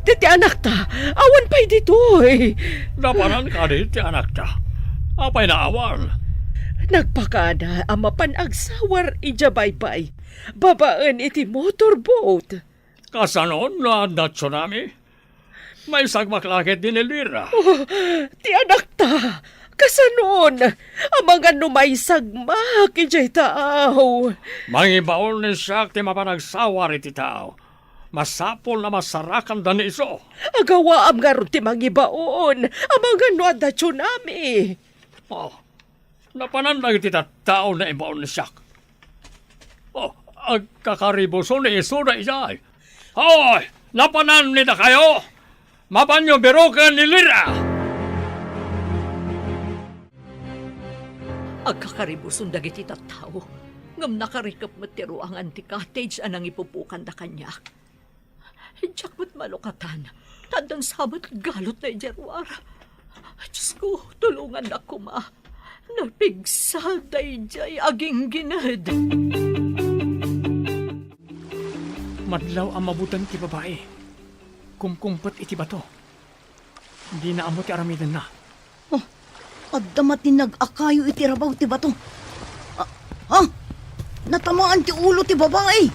Ti, ti anakta, awan pay ditoy. Napanan kadi ti anakta? Apay naawan? Nagpakada a mapan agsawar idiay baybay. Babaen iti motorboat. Kasanon no adda tsunami? Maisagmak la ketdi ni Elvira. Oh, ti anakta, kasanon? Amangan no maisagmak idiay taaw. Mangibaon ni siak ti mapan agsawar iti taaw. Masapul a masarakanda ni isu. Agawaam ngarud ti mangibaon. Amangan no adda tsunami. Oh, napanan dagiti tattao naibaon ni siak. Oh, agkakaribuson ni isu daydiay. Hoy, napanan ni dakayo? Mapanyo biroken ni Elvira! Agkakaribuson dagiti tattao, ngem nakarikep met ti ruangan ti cottage a nangipupokanda kaniak. Diak met malukatan, ta addan sa met galutna idiay ruar. Diosko, tulongannak koma. Napigsa daydiay aginggined. Madlaw a mabuteng ti babai. Kumkumpet iti bato. Dina ammo ti aramidenna. Oh, adda met ti nag-akayo iti rabaw ti bato. Ah, ha? Natamaan ti ulo ti babai.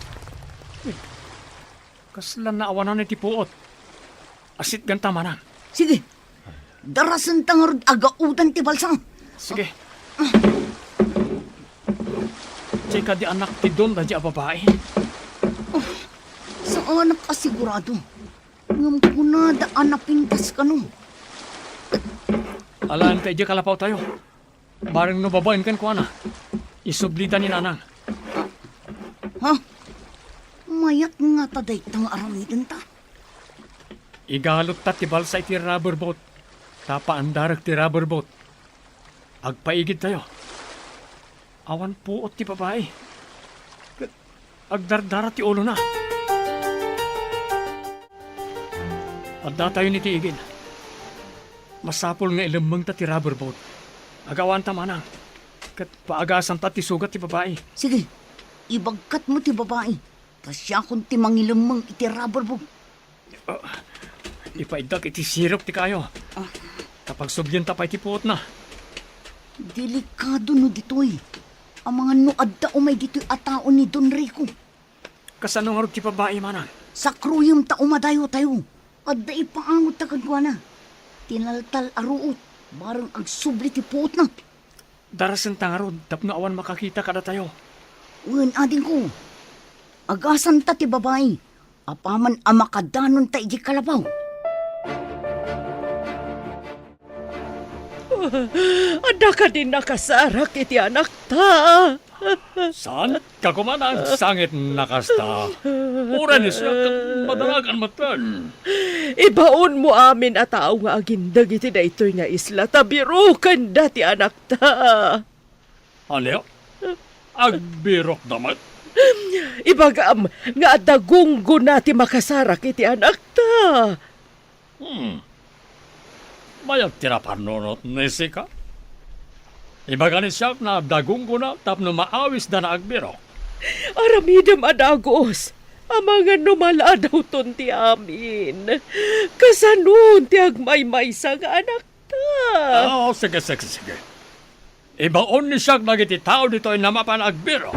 Kasla naawanan iti puot. Asitganta manen. Sige. Darasenta ngarud a gaudan ti balsa. Sige. Ti kadi anak ti don daydiay a babai. Oh, saanak a sigurado. Ngem kunada a napintas kano. Alaenta idiay kalapawtayo. Bareng no babaen kenkuana, isublida ni Nanang. Ha? Mayat ngata dayta nga aramidenta? Igalutta ti balsa iti rubber boat, ta paandarek ti rubber boat. Agpaigidtayo. Awan puot ti babai. Ket Agdardara ti ulona. Addatayon iti igid. Masapul nga ilemmengta ti rubber boat. Agawanta manang. Ket paagasanta ti sugat ti babai. Sige, ibagkat mo ti babai. Ta siakon ti mangilemmeng iti rubber boat. Ah, ipaiddak iti sirok ti kayo. Ah. Ta pagsublienta pay ti puotna. Delikado no ditoy. Amangan no adda umay ditoy a tao ni Don Rico. Kasano ngarud ti babai, manang? Sakruyem ta umadayo tayo. Adda ipaangot ta kenkuana. Tinaltal a ruot, bareng agsubli ti puotna. Darasenta ngarud tapno awan makakita kadatayo. Wen, adingko. Agasanta ti babai. Apaman a makadanonta idiay kalabaw. Adda kadi nakasarak iti anakta? Saan ka koma nagsangit nakasta? Uray ni siak ket madaragan metten. Ibaonmo amin a tao nga agindeg iti daytoy nga isla ta birokenda ti anakta. Ania? Agbirokda met? Ibagam nga adda gunggona ti makasarak iti anakta. Hmm. Mayat ti napannunot ni Sika. Ibaga ni siak nga adda gunggona tapno maawisda nga agbirok. Aramidem a dagus. Amangan no maladawton ti amin. Kasanon ti agmaymaysa nga anakta? Ah, sige, sige, sige. Ibaon ni siak dagiti tao ditoy nga mapan agbirok.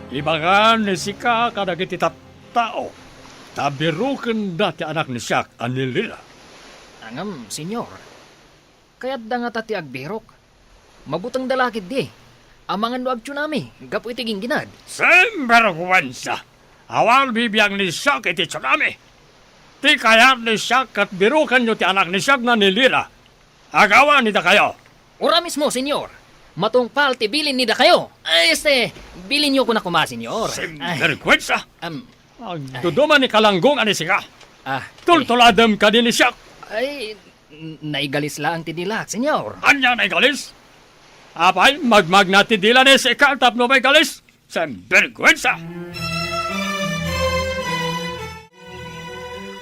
Ibagan ni Sika kadagiti tattao ta birokenda ti anak ni siak a ni Lila. Ngem, Señor, kayatda ngata ti agbirok. Mabutengda la ketdi. Amangan no agtsunami gapu iti gingginad. Sinberguensa! Awan bibiang ni siak iti tsunami. Ti kayat ni siak ket birokenyo ti anak ni siak nga ni Lila. Agawan ni dakayo. Ura mismo, Señor. Matungpal ti bilin ni dakayo. Ay, este, bilinyo kuna koma, Señor. Ay. Sinberguensa! Am, Agduduma ni Kalanggong a ni Sika. Ah, eh. Tultuladem kadi ni siak. Ay, n-, naigalis laeng ti dilak, Señor. Ania naigalis? Apay, magmagna ti dila ni Sika tapno maigalis? Sinberguensa!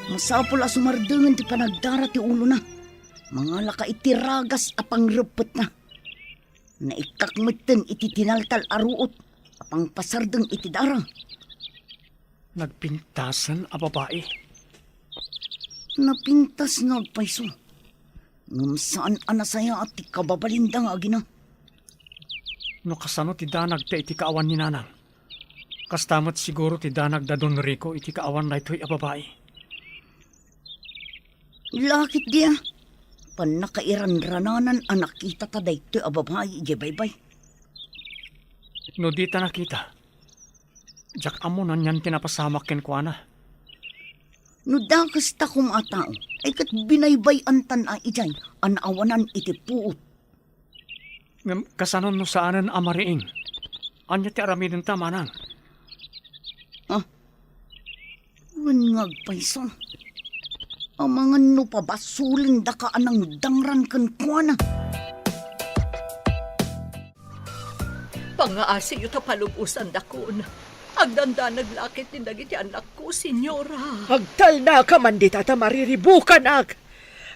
Masapul a sumardengen ti panagdara ti ulona. Mangalaka iti ragas a pangreppetna. Naikkak metten iti tinaltal a ruot a pangpasardeng iti dara. Nagpintasen a babai. Napintas nga agpayso. Ngem saan a nasayaat ti kababalinda nga agina. No kasano ti danagda iti kaawan ni Nanang, kasta met siguro ti danagda Don Rico iti kaawan daytoy a babai. Lakit dia, pannakairanrananan a nakitata daytoy a babai idiay baybay. No dita nakita, diak ammo no anian ti napasamak kenkuana. No dakes ta koma a tao, ay ket binaybay-antan a idiay a naawanan iti puot. Ngem kasano no saanen a mariing? Ania ti aramidenta, manang? Ah, wen nga agpayso. Amangan no pabasolendaka a nangdangran kenkuana. Pangaasiyo ta palubosandakon. Agdandanag la ketdi dagiti annakko, Señora. Agtalnaka man dita ta mariribukanak.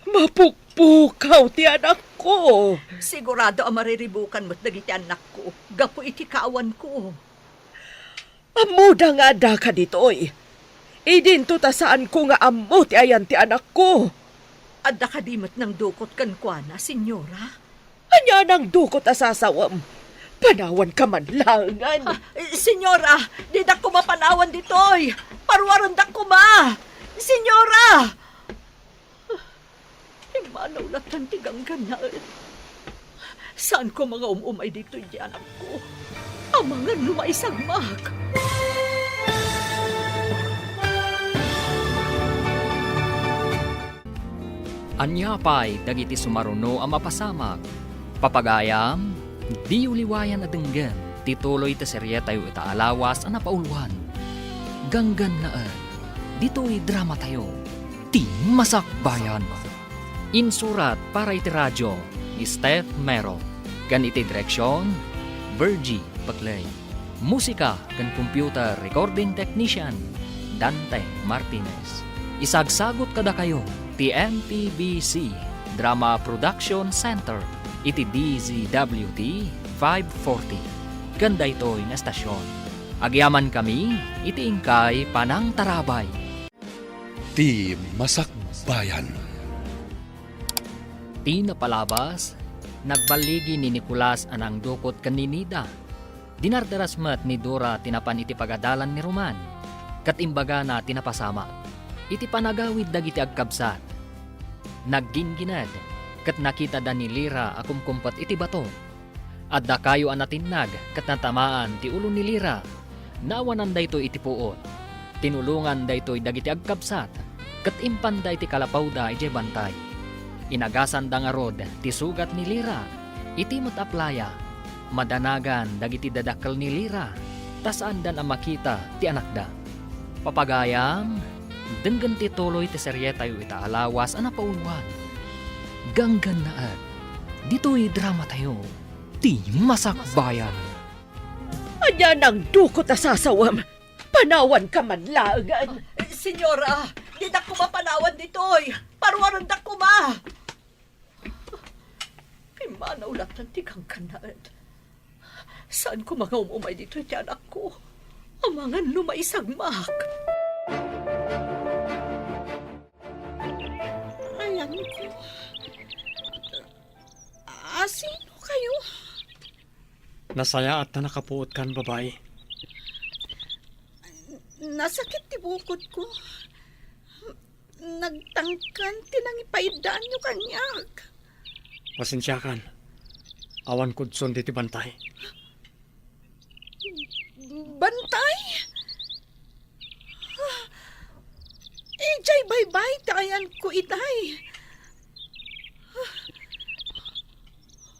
Mapukpukaw ti anakko. Sigurado a mariribukan met dagiti annakko gapu iti kaawanko. Ammoda nga addaka ditoy. Idinto ta saanko nga ammo ti ayan ti anakko. Adda kadi met nangdukot kenkuana, Señora? Ania nangdukot a sasawem? Panawanka man laengen. Ah, Señora, didak koma panawan ditoy. Paruarendak koma. Señora! Immanaw latta ti ganggannaet. Saanko nga um-umay ditoy ti anakko. Amangan no maisagmak. Ania pay dagiti sumaruno a mapasamak? Papagayam, diyo liwayan a denggen ti tuloy ti serietayo ita a lawas a napauluan. Ganggannaet, ditoy dramatayo, Ti Masakbayan. Insurat para iti radio ni Steph Mero, ken iti direksion, Virgie Paclay. Musika ken computer recording technician, Dante Martinez. Isagsagut kadakayo ti M P B C Drama Production Center iti D Z W T five forty. Ken daytoy nga estasion, agyamankami iti inkay panangtarabay. Ti Masakbayan. Ti napalabas, nagballigi ni Nicolas a nangdukot ken ni Nida. Dinardaras met ni Dora ti napan iti pagadalan ni Roman, ket imbagana ti napasamak. Iti panagawid dagiti agkabsat, nagginggined ket nakitada ni Lira a kumkumpet iti bato. Adda kayo a natinnag ket natamaan ti ulo ni Lira. Naawanan daytoy iti puot. Tinulongan daytoy dagiti agkabsat ket impanda iti kalapawda idiay bantay. Inagasanda ngarud ti sugat ni Lira iti met a playa. Madanagan dagiti dadakkel ni Lira ta saandan a makita ti anakda. Papagayam, denggen ti tuloy ti serietayo ita a lawas a napauluan. Ganggannaet ditoy dramatayo. Ti Masakbayan. Ania nangdukot a sasawem? Panawanka man laengen. Senyora, didak koma panawan ditoy. Paruarendak koma. Pimmanaw latta ti ganggannaet. Saan koma nga um-umay ditoy ti anakko. Amangan no maisagmak. Ayanko. Asino kayo? Nasayaat ta nakapuotkan, babai. Nasakit ti bukod ko. Nagtangken ti nangipaidaanyo kaniak. Pasensiakan. Awan kudson diti bantay. Bantay? Idiay baybay ti ayanko itay.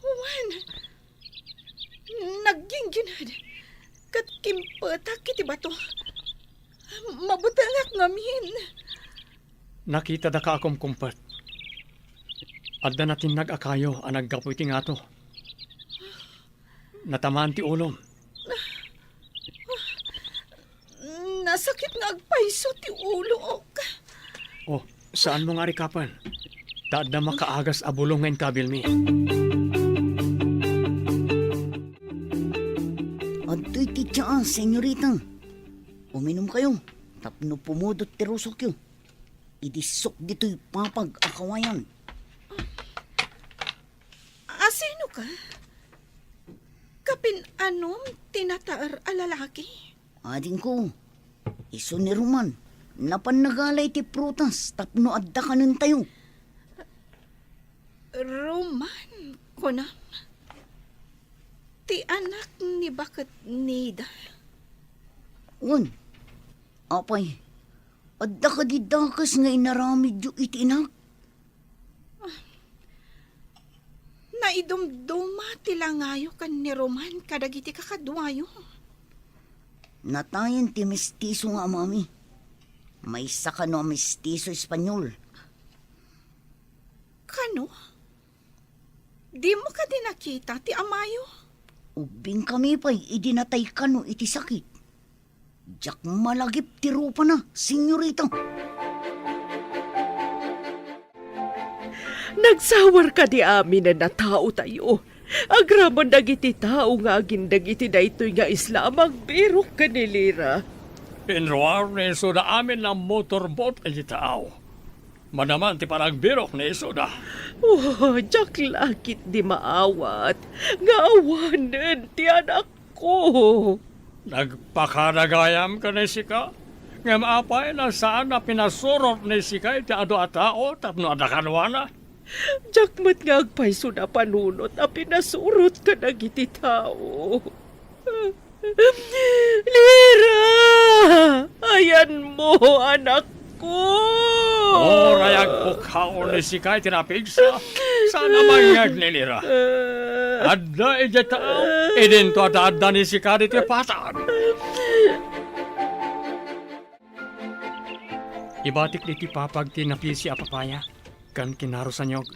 Wen, nagginggined ket kimpetak iti bato. Mabutengak ngamin. Nakitada ka a kumkumpet. Adda natinnag a kayo a naggapu iti ngato. Natamaan ti ulom. Nasakit nga agpayso ti ulok. Oh, saanmo nga arikapen? Ta adda makaagas a bulong nga inkabilmi. Adtoy ti tsaa, senyorita. Uminumkayo tapno pumudot ti rusokyo. Idissok ditoy papag a kawayan. Asino ka? Kapin-anom ti nataer a lalaki? Adingko, isu ni Roman, napan nagala iti prutas tapno adda kanentayo. Roman, kunam? Ti anak ni baket Nida? Wen, apay, adda kadi dakes nga inaramidyo iti inak? Naidumduma ti langayo ken ni Roman kadagiti kakaduayo. Natayen ti mestizo nga amami. Maysa kano a mestizo Espanyol. Kano? Dimo kadi nakita ti amayo? Ubbingkami pay idi natay kano iti sakit. Diak malagip ti rupana, senyorita. Nagsawar kadi aminen a taotayo, agraman dagiti tao nga agindeg iti daytoy nga isla a magbirok ken ni Lira. Inruar ni Isuda amin a motorboat iti tao. Manaman ti panagbirok ni Isuda. Oh, diak la ketdi maawat nga awanen ti anakko. Nagpakadagayam ken ni sika, ngem apay no saan a pinasurot ni sika iti adu a tao tapno adda kaduana? Diak met nga agpayso a panunot a pinasurot kadagiti tao. Lira! Ayanmo, anakko! Uray agpukkaw ni sika iti napigsa, saan a mangngeg ni Lira. Adda idiay tao, idinto adda-adda ni sika ditoy patag. Ibatik ditoy papag ti napisi a papaya, ken kinarusanyog.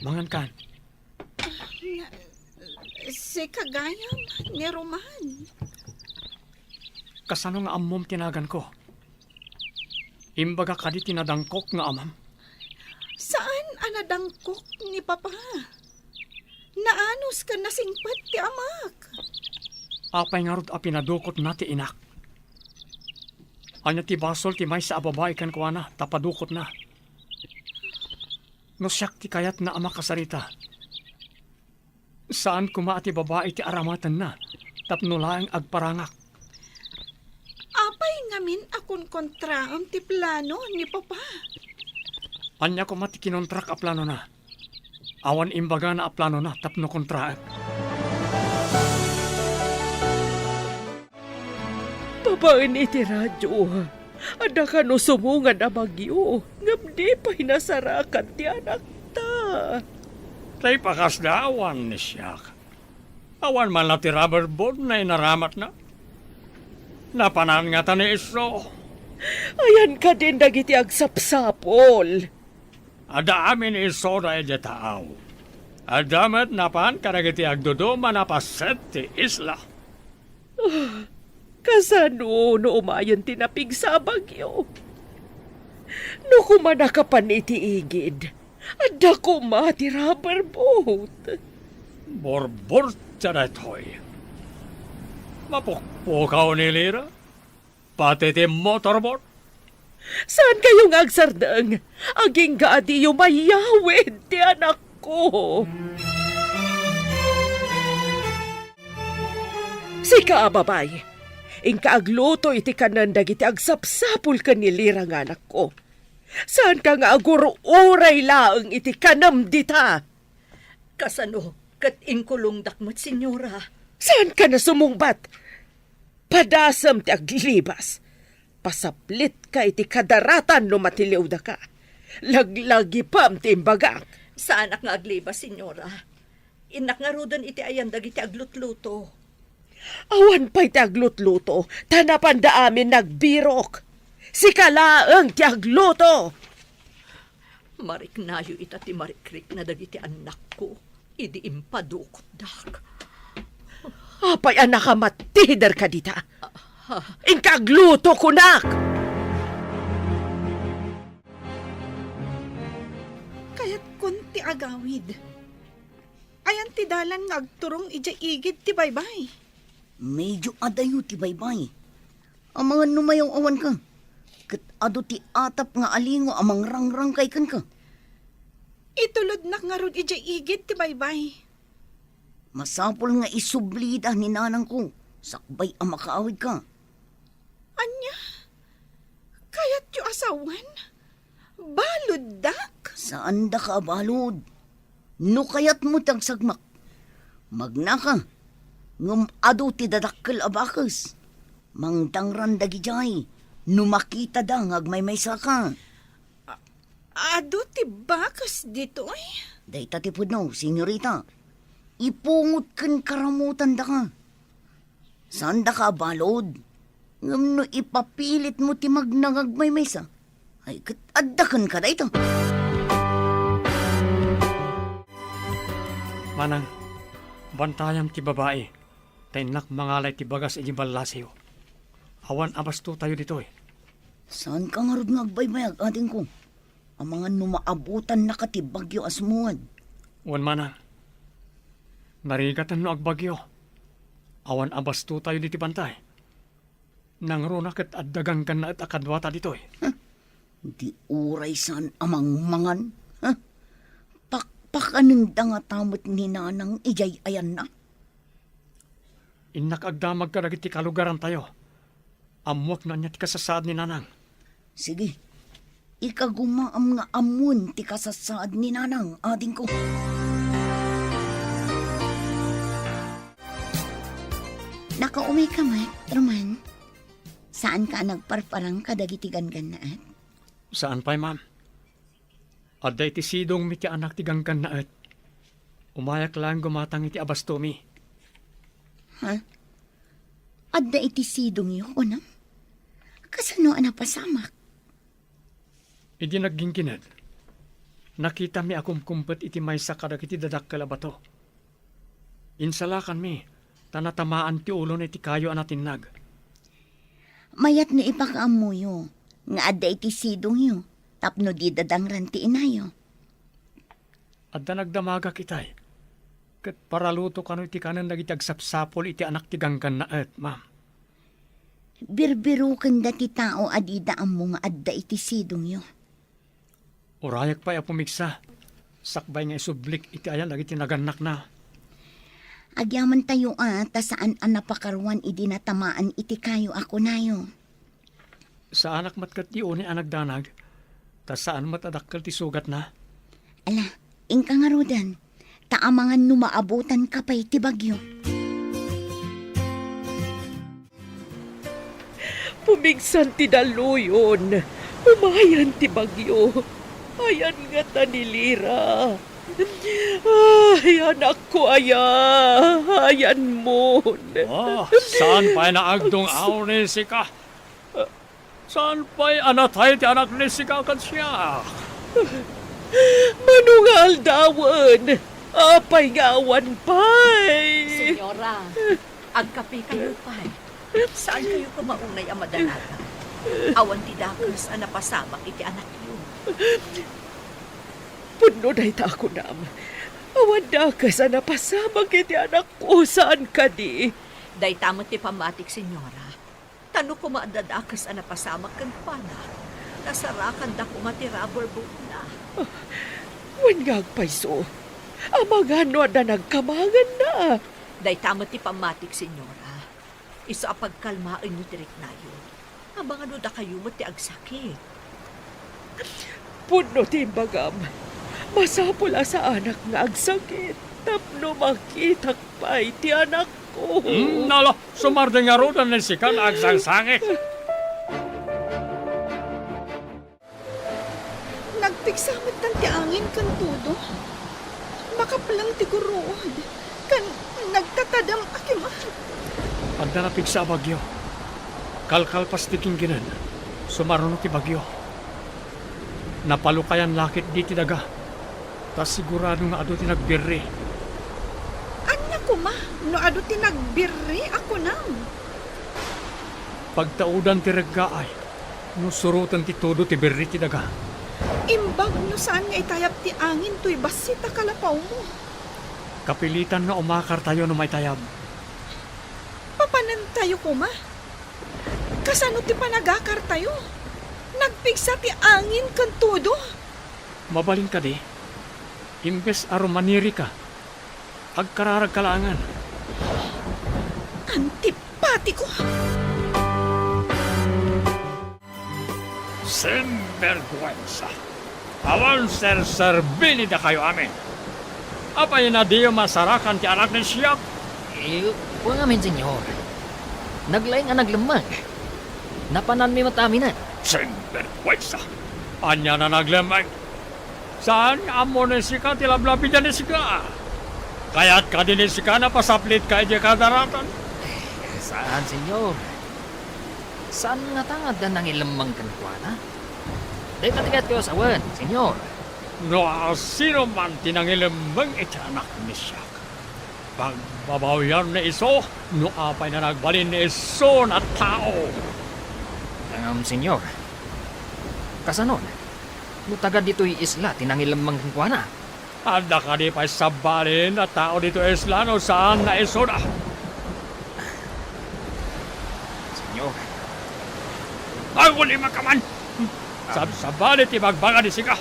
Mangankan. Kagayam ni Roman. Kasano nga ammom ti naganko? Imbaga kadi ti nadangkok nga amam? Saan a nadangkok ni Papa. Naanus ken nasingpet ti amak. Apay ngarud a pinadukotna ti inak? Ania ti basol ti maysa a babai kenkuana ta padukotna? No siak ti kayatna a makasarita, saan koma a ti babai ti aramatenna tapno laeng agparangak. Apay ngamin a konkontraem ti plano ni Papa? Ania koma ti kinontrak a planona? Awan imbagana a planona tapno kontraek. Babaen iti radio, adda kano sumungad a bagyo, ngem di pay nasarakan ti anakta. Tay pakasda awan ni siak. Awan man la ti rubber boat nga inaramatna. Napanan ngata ni Iso. Ayan kadin dagiti agsapsapol. Adda amin ni Iso daydiay taaw. Adda met napan kadagiti agduduma a paset ti isla. Kasano no umayen ti napigsa a bagyo? No koma nakapan iti igid, adda koma ti rubber boat. Burburtia daytoy. Mapukpukaw ni Lira. Pati ti motorboat. Saan kayo nga agsardeng? Agingga a diyo mayawid ti anakko. Sika a babay, inka agluto iti kanen dagiti agsapsapul ken ni Lira nga anakko. Saanka nga agur-uray laeng iti kanem dita. Kasano ket inkulongdak met, Senyora? Saanka nga sumungbat? Padasem ti aglibas. Pasaplitka iti kadaratan no matiliwdaka. Laglagipem ti imbagak. Saanak nga aglibas, Senyora. Innak ngaruden iti ayan dagiti aglutluto. Awan pay ti aglutluto, ta napanda amin nagbirok. Sika laeng ti agluto. Mariknayo ita ti marikrikna dagiti annakko idi impadukotdak. Apay a nakamattiderka dita? Inka agluto, kunak! Kayatkon ti agawid. Ayan ti dalan nga agturong idiay igid ti baybay? Medyo adayo ti baybay. Amangan no mayaw-awanka, ket adu ti atap nga alingo a mangrangrangkay kenka. Itulodnak ngarud idiay igid ti baybay. Masapul nga isublida ni nanangko sakbay a makaawidka. Ania? Kayatyo a sawen? Baluddak? Saandaka a balud. No kayatmo ti agsagmak, magnaka, ngem adu ti dadakkel a bakes. Mangdangran dagidiay no makitada nga agmaymaysaka. A-, adu ti bakes ditoy? Dayta ti pudno, senyorita. Ipungot ken karamutandaka. Saandaka a balud, ngem no ipapilitmo ti magnangagmaymaysa, ay ket adda kenka dayta. Manang, bantayam ti babai, ta innak mangalay ti bagas iti ballasiyo. Awan a bastotayo ditoy. Saanka ngarud nga agbaybayag, adingko? Amangan no maabutannaka ti bagyo a sumungad. Wen, manang. Narigaten no agbagyo. Awan a bastotayo diti bantay. Nangruna ket adda ganggannaet a kaduata ditoy. Huh? Di uray saan a mangmangan? Huh? Pakpakanenda ngata met ni Nanang idiay ayanna? Innak agdamag kadagiti kalugarantayo. Ammoak no ania ti kasasaad ni Nanang. Sige. Ikagumaam nga ammon ti kasasaad ni Nanang, adingko. Nakaumay ka met, Roman? Saanka a nagparparang kadagiti ganggannaet? Saan pay, ma'am. Adda iti sidongmi ti anak ti ganggannaet. Umayak laeng gumatang iti abastomi. Ha? Adda iti sidongyo, kunam? Kasano a napasamak? Idi nagginggined, nakitami a kumkumpet iti maysa kadagiti dadakkel a bato. Insalakanmi, ta natamaan ti ulona iti kayo a natinnag. Mayat no ipakaammoyo nga adda iti sidongyo tapno dida dangran ti inayo. Adda nagdamagak itay, ket paraluto kano iti kanen dagiti agsapsapul iti anak ti ganggannaet, ma'am. Birbirokenda ti tao a dida ammo nga adda iti sidongyo. Urayek pay a pumigsa, sakbay nga isublik iti ayan dagiti nagannakna. Agyamantayo a ta saan a napakaruan idi natamaan iti kayo a kunayo. Saanak met ket ti unay a nagdanag, ta saan met a dakkel ti sugatna. Ala, inka ngaruden, ta amangan no maabutanka pay ti bagyo. Pumigsan ti dalluyon, umayan ti bagyo. Ayan ngata ni Lira. Ay, anakko aya, ayanmon. Oh, saan pay naagdung-aw ni sika? Saan pay a natay ti anak ni sika ken siak? Mano nga aldawen? Apay nga awan pay? Senyora, agkapikayo pay. Saan kayo koma unay a madanagan? Awan ti dakes a napasamak iti anakyo. Pudno dayta a kunam. Awan dakes a napasamak iti anakko, saan kadi? Dayta met ti pammatik, Senyora. Ta no koma adda dakes a napasamak kenkuana, nasarakanda koma ti rubber boatna. Ah, wen nga agpayso. Amangan no adda nagkamanganna. Dayta met ti pammatik, Senyora. Isu a pagkalmaenyo ti riknayo. Amangan no dakayo met ti agsakit. Pudno ti imbagam. Masapul a saanak nga agsakit tapno makitak pay ti anakko. Mm, nala, sumardeng ngaruden ni sika nga agsangsangit. Nagpigsa met ti angin ken todo. Makapleng ti guruod, ken nagtatadem a kimat. Adda napigsa a bagyo. Kalkalpas ti gingginen, sumaruno ti bagyo. Napalukayan la ketdi ti daga, ta sigurado nga adu ti nagbirri. Ania koma no adu ti nagbirri a kunam? Pagtaudan ti reggaay no suroten ti todo ti birri ti daga. Imbag no saan nga itayab ti angin toy bassit a kalapawmo. Kapilitan nga umakartayo no maitayab. Papanantayo koma? Kasano ti panagakartayo? Nagpigsa ti angin ken todo. Mabalin kadi? Imbes a rumanirika, agkararagka laengen. Antipatiko! Sinbergwensa! Awan serserbini dakayo amin! Apay a diyo masarakan ti anak ni siak? Eh, wen ngamin, Senyor. Naglaing a naglemmeng. Napananmi met aminen. Sinbergwensa! Ania a naglemmeng? Saan nga ammo ni sika ti lablabidan ni sika? Kayat kadi ni sika a pasaplit ka idiay kadaratan? Eh, saan, Senyor. Saan ngata nga adda nangilemmeng kenkuana? Dayta ti kayatko a sawen, Senyor. No sino man ti nangilemmeng iti anak ni siak, pagbabawian ni isu no apay a nagbalin ni isu a tao. Ngem, Senyor, kasanon? No taga ditoy isla ti nangilemmeng kenkuana? Adda kadi pay sabali a tao ditoy isla no saan nga isuda? Senyor. Agullimaka man! Sab-, sabali ti ibagbaga ni sika.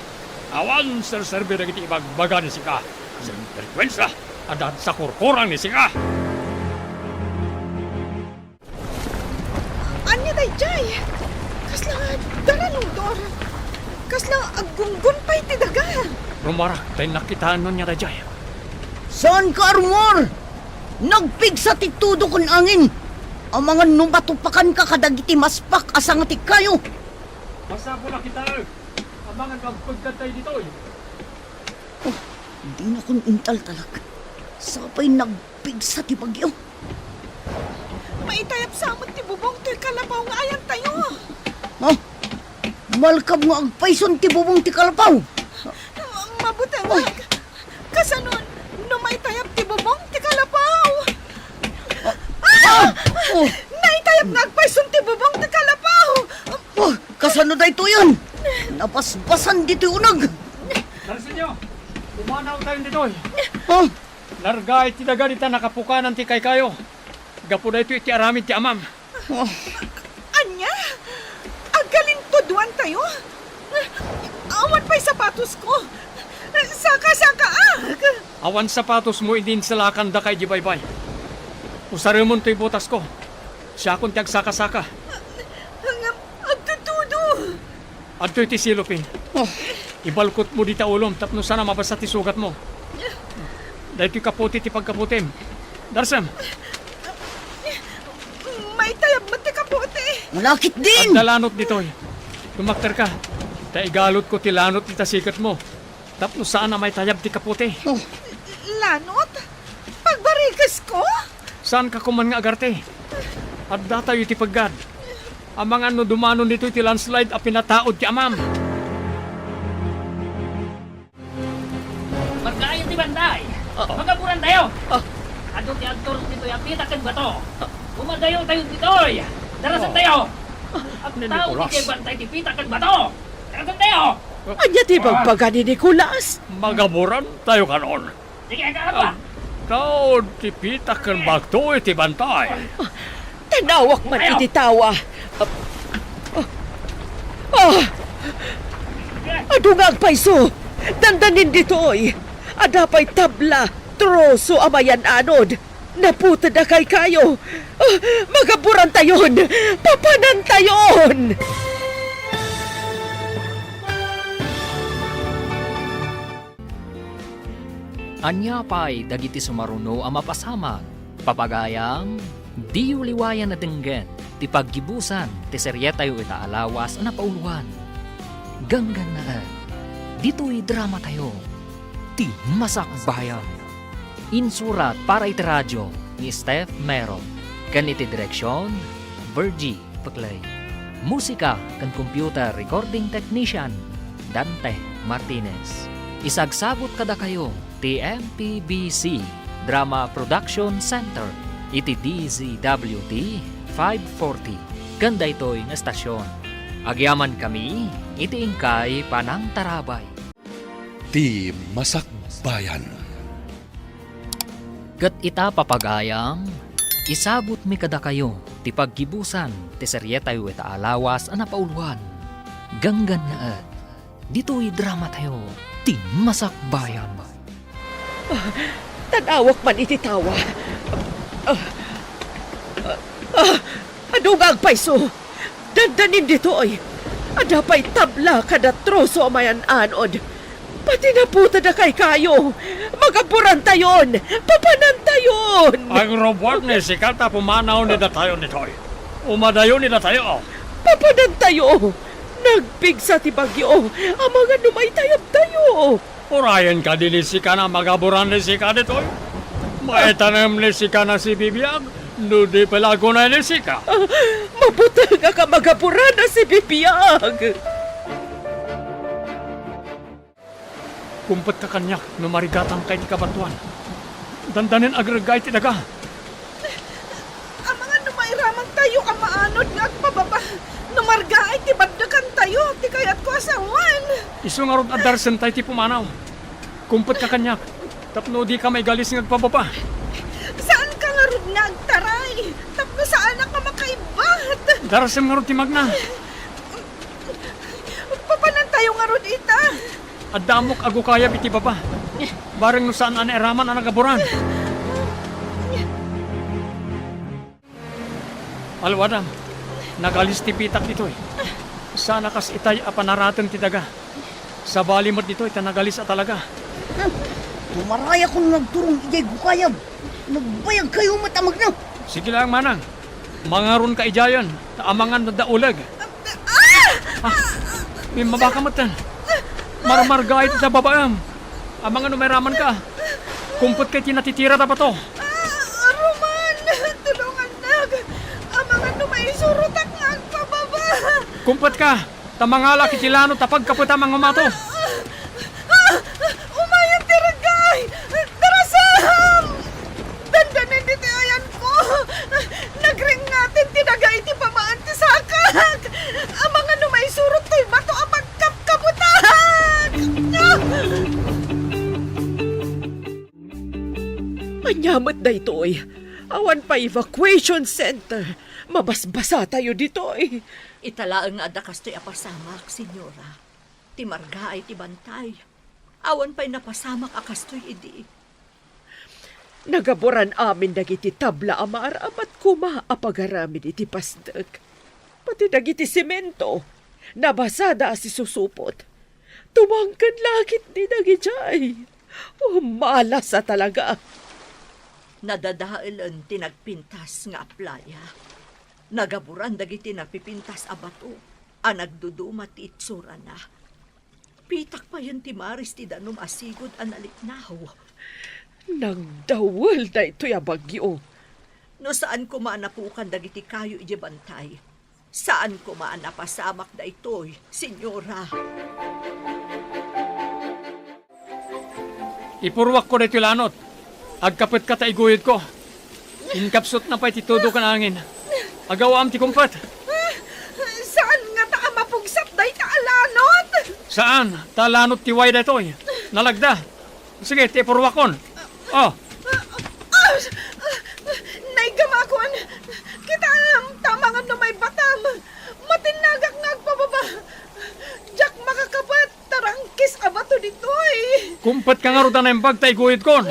Awan serserbi dagiti ibagbaga ni sika. Sinbergwensa! Adda sakurkurang ni sika! Ania daydiay? Kasla daraludor. Kasla aggunggon pay ti daga. Rumarak ta innak kitaenno ania daydiay. Saanka a rummuar! Nagpigsa ti todo ken angin. Amangan no matupakanka kadagiti maspak a sanga ti kayo. Masapul a kitaek. Amangan no agpegkadtayo ditoy. Oh, dinakon intaltalek. Sapay nagpigsa ti bagyo. Maitayab sa met ti bubong toy kalapaw nga ayantayo. Ha? Malkab nga agpayson ti bubong ti kalapaw. Mabutengek. Oh. Kasanon, no maitayab ti bubong ti kalapaw? Ah! Oh! Naitayab nga agpayson ti bubong ti kalapaw! Oh, kasano daytoyen? Nabasbasan ditoy uneg! Darsenyo, pumanawtayon ditoy. Oh! Nargaay ti daga dita nakapukanan ti kaykayo. Gapu daytoy iti aramid ti amam. Oh. Ania? Agkalintuduantayo? Awan pay sapatosko. Saka-sakaak! Awan sapatosmo idi insalakandaka idiay baybay. Usaremon toy botasko. Siakon ti agsaka-saka. Ngem agtudtudo. Adtoy ti silopin. Oh. Ibalkotmo dita ulom tapno saan a mabasa ti sugatmo. Daytoy kapote ti pagkapotem. Darsem. Maitayab met ti kapote. Wala ketdin! Adda lanot ditoy. Tumakderka. Ta igalotko ti lanot dita siketmo. Tapno saan a maitayab ti kapote. Oh. Lanot? Pagbarikesko? Saanka koman nga agarte. Addatayo iti peggad. Amangan no dumanon ditoy ti landslide a pinataud ti amam. Margaay ti bantay. Ah. Magaburantayo. Ah. Adu ti agturong ditoy a pita ken bato. Ah. Umadayotayo ditoy. Darasentayo. Ah. Agtaud Nicolas. Iti bantay ti pita ken bato. Darasentayo. Ania ti ibagbaga ni Nicolas? Magaburantayo kanon. Sige, agtaud ti pita ken bato iti bantay. Tan-awak man iti tawa. Ah! Adu nga agpayso! Dandanin ditoy! Adda pay tabla, troso a mayan-anod. Naputed a kaykayo. Ah, magaburantayon! Papanantayon! Ania pay dagiti sumaruno a mapasamak? Papagayam, diyo liwayan a denggen ti paggibusan ti serietayo ita a lawas a napauluan. Ganggannaet, ditoy dramatayo, Ti Masakbayan. Insurat para iti radio ni Steph Mero, ken iti direksion, Virgie Peclay. Musika ken computer recording technician, Dante Martinez. Isagsagut kadakayo ti M P B C Drama Production Center iti D Z W T five forty ken daytoy nga estasion. Agyamankami iti inkay panangtarabay. Ti Masakbayan. Ket ita, papagayam, isagutmi kadakayo ti paggibusan ti serietayo ita a lawas a napauluan. Ganggannaet, ditoy dramatayo, Ti Masakbayan. Ah, tan-awak man iti tawa. Ah, ah, ah, adu nga agpayso. Dandanin ditoy. Adda pay tabla kada troso a mayan-anod. Pati naputed a kaykayo. Magaburantayon. Papanantayon. Agrubuak ni sika ta pumanaw ni datayo ditoy. Umadayo ni datayo. Papanantayo. Nagpigsa ti bagyo. Amangan no maitayabtayo. Urayen kadi ni sika a magaburan ni sika ditoy? Maitanem ni sika a sibibiag, no di pay la agunay ni sika. Ah, mabutengak a magaburan a sibibiag. Kumpetka kaniak no marigatanka iti kabatoan. Dandanin agreggaay ti daga. Amangan no mairamantayo a maanod nga agpababa no margaay ti baddekantayo ti kayatko a sawen. Isu ngarud a darsentay ti pumanaw. Kumpetka kaniak tapno dika maigalis nga agpababa. Saanka ngarud nga agtaray tapno saanak nga makaibbat. Darsem ngarud ti magna. Papanantayo ngarud ita. Adda ammok a gukayab iti baba. Bareng no saan a nairaman a nagaburan. Alwadam, nagalis ti pitak ditoy. Saan a kas itay a panaraten ti daga. Sabali met ditoy ta nagalis a talaga. Tumaray a kun nagturong idiay gukayab. Nagbayagkayo met a magna. Sige laeng, manang. Mangaronka idiayen, ta amangan no adda uleg. Ah! Ah! Immabaka metten. Marmargaay ti sababaem. Amangan no mairamanka. Kumpetka iti natitira a bato. Ah, Roman, tulongannak. Amangan no maisurotak nga agpababa. Kumpetka, ta mangalak iti lano ta pagkapeta mangumato. Ah! Ah! Umayen ti reggaay! Darasam! Dandanin ditoy ayanko! Ania met daytoy? Awan pay evacuation center. Mabasbasatayo ditoy. Ita laeng nga adda kastoy a pasamak, Senyora. Ti margaay ti bantay. Awan pay napasamak a kastoy idi. Nagaburan amin dagiti tabla a maaramat koma a pagaramid iti pasdek. Pati dagiti semento, nabasada a sisusupot. Tumangken la ketdi dagidiay. Oh, malas a talaga. Nadadaelen ti nagpintas nga aplaya. Nagaburan dagiti napipintas a bato a nagduduma ti itsurana. Pitak payen ti maris ti danum a sigud a naliknaw. Nagdawel daytoy a bagyo. No saan koma a napukan dagiti kayo idiay bantay, saan koma a napasamak daytoy, Senyora. Ipurruakko daytoy lanot. Agkapetka ta iguyodko. Inkapsutna pay ti tudo ken angin. Agawaam ti kumpet. Saan ngata a mapugsat dayta a lanot? Saan, ta lanot ti way daytoy. Nalagda. Sige, ti ipurruakkon. Oh. Ah, naigamakon. Kitaem, ta amangan no maibatam. Matinnagak nga agpababa. Diak makakapet. Tarangkis a bato ditoy. Kumpet ka ngarud a naimbag ta iguyodkon.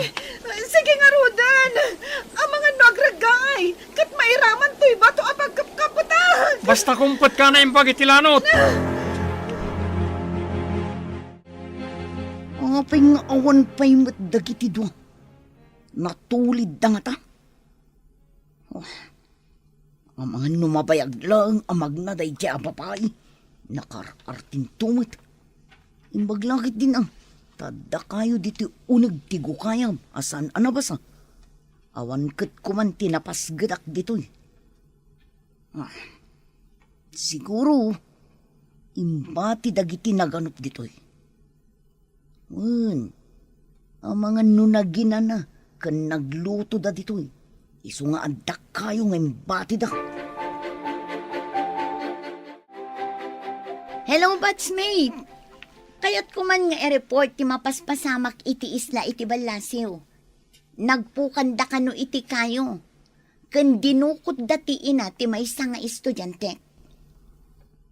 Sige ngaruden. Amangan no agreggaay, ket mairaman toy bato a pagkapkapetak. Basta kumpet ka naimbag iti lanot. Apay nga awan pay met dagiti dua? Natulidda ngata? Oh. Amangan no mabayag laeng a magna daydiay a babai, nakaar-artinto met. Imbag la ketdin a, ta adda kayo ditoy uneg ti gukayam a saan a nabasa. Awan ket koman ti napasgetak ditoy. Ah, siguro, imbati dagiti naganup ditoy. Wen, amangan no naginana ken naglutoda ditoy, isu nga adda kayo nga imbatida. Hello, batchmate! Kayatko man nga i-report ti mapaspasamak iti isla iti ballasiw. Nagpukanda kano iti kayo, ken dinukotda ti ina ti maysa nga estudiante.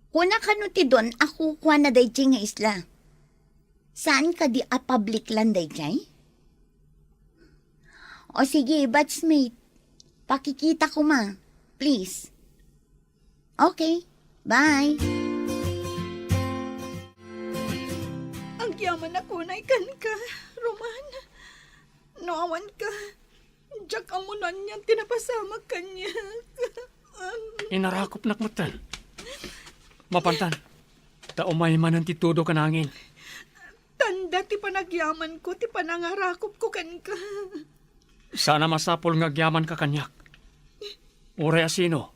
Kuna kano ti don a kukuana daydiay nga isla. Saan kadi a public land daydiay? O sige, batchmate. Pakikita koma, please. Okay, bye. Agyamanak unay kenka, Roman. No awanka, diak ammo no anian ti napasamak kaniak. Inarakopnak metten. Mapantan, ta umay manen ti tudo ken angin. Tanda ti panagyamanko ti panangarakopko kenka. Saan a masapul nga agyamanka kaniak. Uray a sino,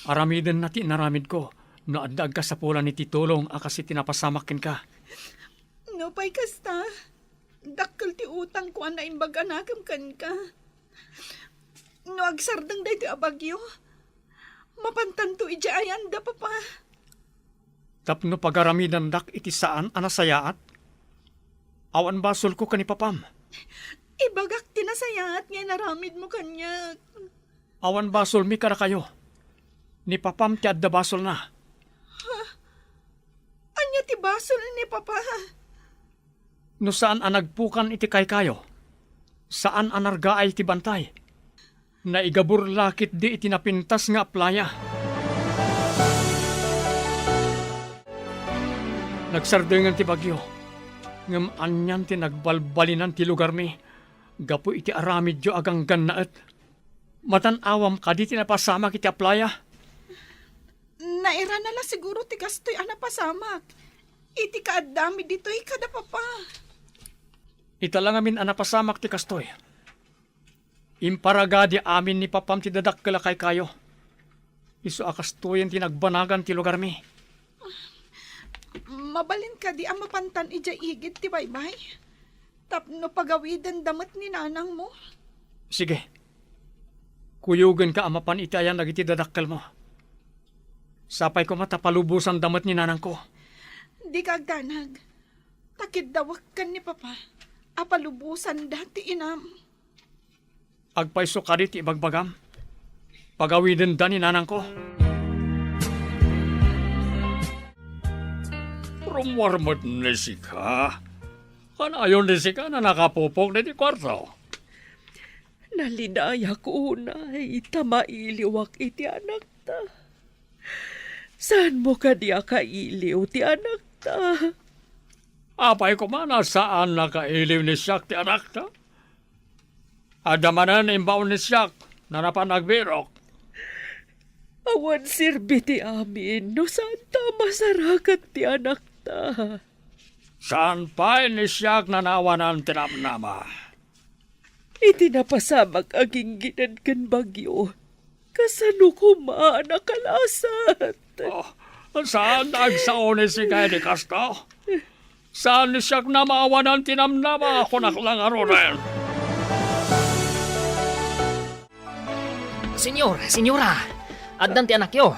aramidenna ti inaramidko no adda agkasapulan iti tulong a kas iti napasamak kenka. Nupay kasta, dakkel ti utangko a naimbag a nakem kenka. No agsardeng daytoy a bagyo, mapantanto idiay ayanda, Papa. Tapno pagaramidandak iti saan a nasayaat? Awan basolko ken ni Papam. Ibagak ti nasayaat nga inaramidmo kaniak. Awan basolmi kadakayo. Ni Papam ti adda basolna. Ha? Ania ti basol ni Papa? No saan a nagpukan iti kaykayo, saan a nargaay ti bantay. Naigabur la ketdi iti napintas nga aplaya. Nagsardengen ti bagyo, ngem anian ti nagbalbalinan ti lugarmi gapu iti aramidyo a ganggannaet. Matan-awam kadi ti napasamak iti aplaya? Nairana la siguro ti kastoy a napasamak iti kaaddami ditoy kada Papa. Ita la ngamin a napasamak ti kastoy. Imparagadi amin ni Papam ti dadakkel a kaykayo. Isu a kastoyen ti nagbanagan ti lugarmi. Mabalin kadi a mapantan idiay igid ti baybay? Tapno pagawidenda met ni nanangmo. Sige. Kuyogenka a mapan iti ayan dagiti dadakkelmo. Sapay koma ta palubosanda met ni nanangko. Dika agdanag. Ta kiddawek ken ni Papa a palubosanda ti inam. Agpayso kadi ti ibagbagam? Pagawidenda ni nanangko. Rummuar met ni sika. Kanayon ni sika a nakapupok ditoy kuarto. Nalinayak unay ta mailiwak iti anakta. Saanmo kadi a kailiw ti anakta? Apay koma a saan a kailiw ni siak ti anakta? Adda manen imbaon ni siak a napan agbirok. Awan serbi ti amin no saanta a masarakan ti anakta. Saan pay ni siak a naawanan ti namnama. Iti napasamak a ginggined ken bagyo, kasano koma a nakalasat? Oh, saan a agsao ni sika idi kasta? Saan ni siak a maawanan ti namnama, kunak la ngaruden. Senyor, senyora, addan ti anakyo.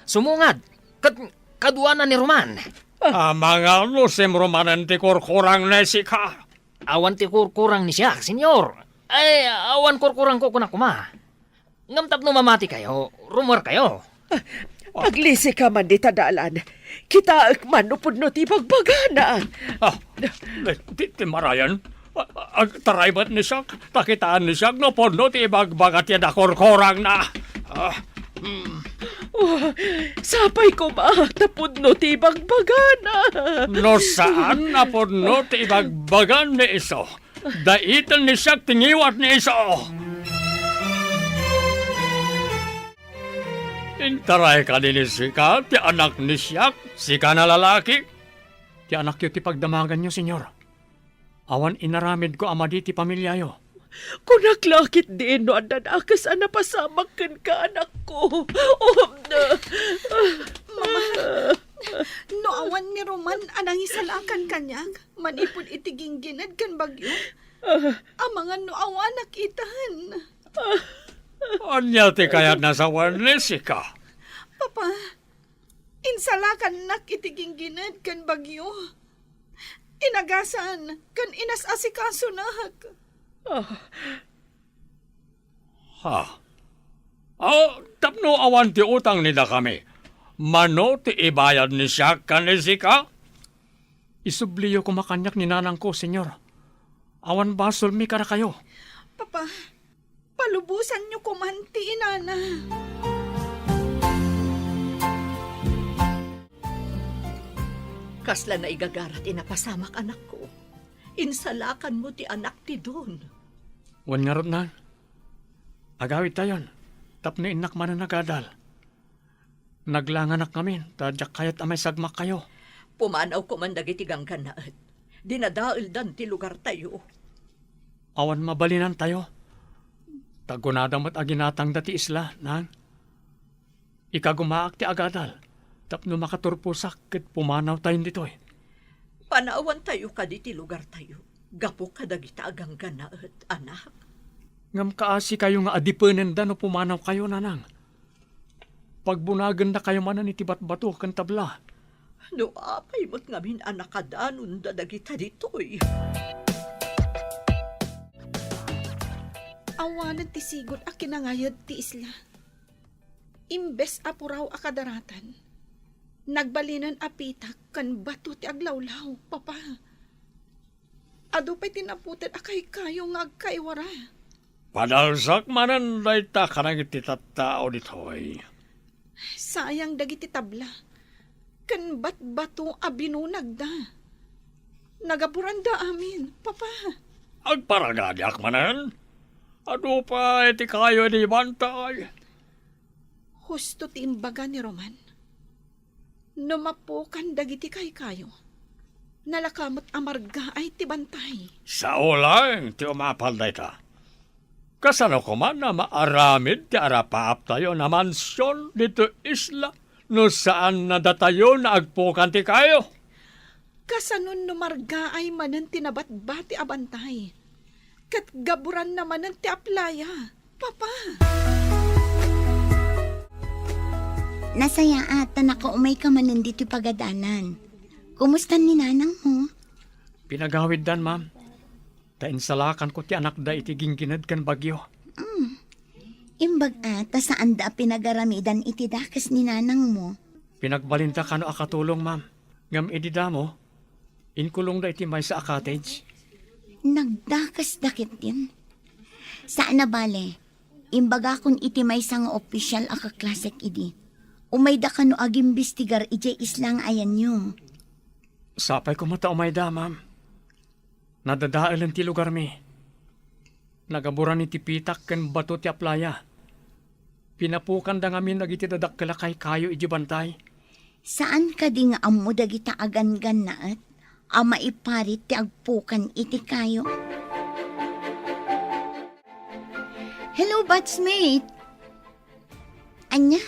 Sumungad, ket kaduana ni Roman. Amangan no simrumanen ti kurkurang ni sika. Awan ti kurkurang ni siak, senyor. Ay, awan kurkurangko, kunak koma. Ngem tapno mamatikayo, rummuarkayo. Aglisika man dita dalan. Kitaek man no pudno ti ibagbagana. Ah, ti, ti marayan. A-, agtaray met ni siak, ta kitaan ni siak no pudno ti ibagbaga ti nakurkurangna. Ah, hmm. Oh, sapay koma ta pudno ti ibagbagana. No saan a pudno ti ibagbaga ni isu, dayta ni siak ti ngiwat ni isu. Intaray kadi ni sika ti anak ni siak, sika a lalaki? Ti anakyo ti pagdamaganyo, senyor. Awan inaramidko a madi ti pamiliayo. Kunak la ketdin no adda dakes a napasamak kenka, anakko. Oh, na. Mama, no awan ni Roman a nangisalakan kaniak manipud iti ginggined ken bagyo, amangan no awanak itan. Ania ti kayatna a sawen ni sika? Papa, insalakannak iti ginggined ken bagyo. Inagasan ken inas-asikasonak. Ah. Ha? Ah, tapno awan ti utang ni dakami, mano ti ibayad ni siak ken ni sika? Isubliyo koma kaniak ni nanangko, senyor. Awan basolmi kadakayo. Papa, palubosanyo koman ti inana. Kasla naigagara ti napasamak, anakko. Insalakanmo ti anak ti Don. Wen ngarud, nang. Agawidtayon, tapno innak manen agadal. Naglanganak ngamin, ta diak kayat a maisagmakkayo. Pumanaw koman dagiti ganggannaet. Dinadaeldan ti lugartayo. Awan mabalinantayo. Ta kunada met a ginatangda ti isla, nang. Ikagumaak ti agadal, tapno makaturposak ket pumanawtayon ditoy. Panawantayo kadi ti lugartayo, gapu kadagita a ganggannaet, anak. Ngem kaasikayo nga adipenenda no pumanawkayo, nanang. Pagbunagennakayo manen iti batbato ken tabla. No apay met ngamin a nakadanonda dagita ditoy? Awanen ti sigud a kinangayed ti isla. Imbes a puraw a kadaratan, nagbalinen a pitak ken bato ti aglawlaw, Papa. Adu pay ti naputed a kaykayo nga agkaiwara. Padalsak manen dayta kadagiti tattao ditoy. Sayang dagiti tabla ken batbato a binunagda. Nagaburanda amin, Papa. Agparagadiak manen. Adu pay ti kayo idi ibantay. Husto ti imbaga ni Roman. No mapukan dagiti kaykayo, nalaka met a margaay ti bantay. Sao laeng ti umapal dayta. Kasano koma a maaramid ti arapaaptayo a mansion ditoy isla no saan a datayo nga agpukan ti kayo? Kasano no margaay manen ti nabatbati a bantay? Ket gaburanna manen ti aplaya, Papa. Nasayaat ta nakaumayka manen ditoy pagadanan. Kumusta ni nanangmo? Pinagawiddan, ma'am. Ta insalakanko ti anakda iti ginggined ken bagyo. Mm. Imbag a, ta saanda a pinagaramidan iti dakes ni nanangmo. Pinagbalinda kano a katulong, ma'am. Ngem idi damo, inkulongda iti maysa a cottage. Nagdakesda ketdin. Saan a bale, imbagakon iti maysa nga opisyal a kaklasek idi. Umayda kano agimbestigar idiay isla nga ayanyo. Sapay koma ta umayda, ma'am. Nadadaelen ti lugarmi. Nagaburan iti pitak ken bato ti aplaya. Pinapukanda ngamin dagiti dadakkel a kaykayo idiay bantay. Saan kadi nga ammo dagita a ganggannaet a maiparit ti agpukan iti kayo? Hello, batchmate! Ania?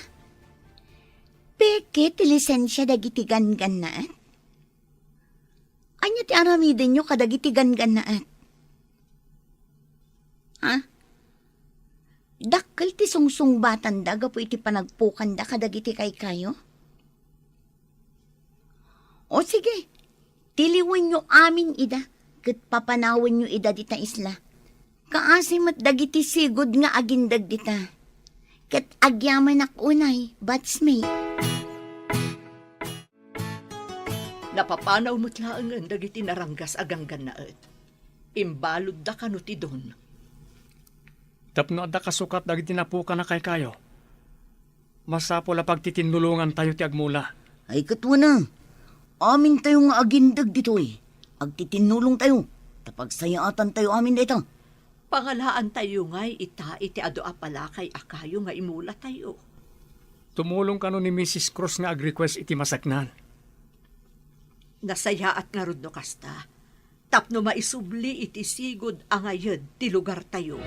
Peke ti lisensia dagiti ganggannaet? Ania ti aramidenyo kadagiti ganggannaet? Ha? Dakkel ti sungsungbatanda gapu iti panagpukanda kadagiti kaykayo? O sige, tiliwenyo amin ida, ket papanawenyo ida dita isla. Kaasi met dagiti sigud nga agindeg dita. Ket agyamanak unay, batchmate. Napapanaw met laengen dagiti naranggas a ganggannaet. Imbaludda kano ti don. Tapno adda kasukat dagiti napukan a kaykayo, masapul a pagtitinnulongantayo ti agmula. Ay, ket wen a, amintayo nga agindeg ditoy, agtitinnulongtayo, ta pagsayaatantayo amin dayta. Pangalaantayo ngay ita iti adu a palakay a kayo nga imulatayo. Tumulong kano ni Misis Cruz nga ag-request iti maseknan. Nasayaat ngarud no kasta, tapno maisubli iti sigud a ngayed ti lugartayo.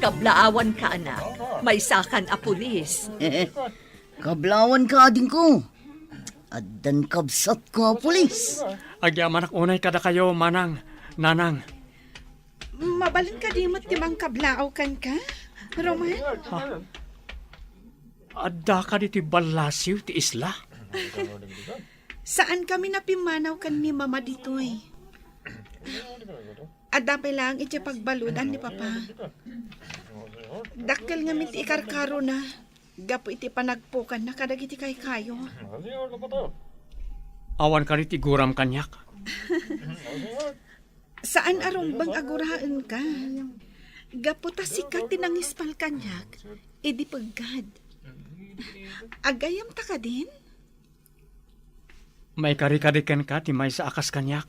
Kablaawanka, anak. Maysakan a pulis. Kablaawanka, adingko. Addan kabsatko a pulis. Agyamanak unay kadakayo, manang, nanang. Mabalin kadi met ti mangkablaaw kenka, Roman? Ha? Adda kadi ti ballasiw ti isla? Saan kami napimmanaw ken ni Mama ditoy. Adda pay laeng iti pagbaludan ni Papa. Dakkel ngamin ti ikarkarona gapu iti panagpukanna kadagiti kaykayo. Awan kadi ti guram kaniak. Saan a rumbeng a guraenka. Gapu ta sika ti nangispal kaniak idi peggad. Agayamta kadin? Maikari kadi kenka ti maysa a kas kaniak.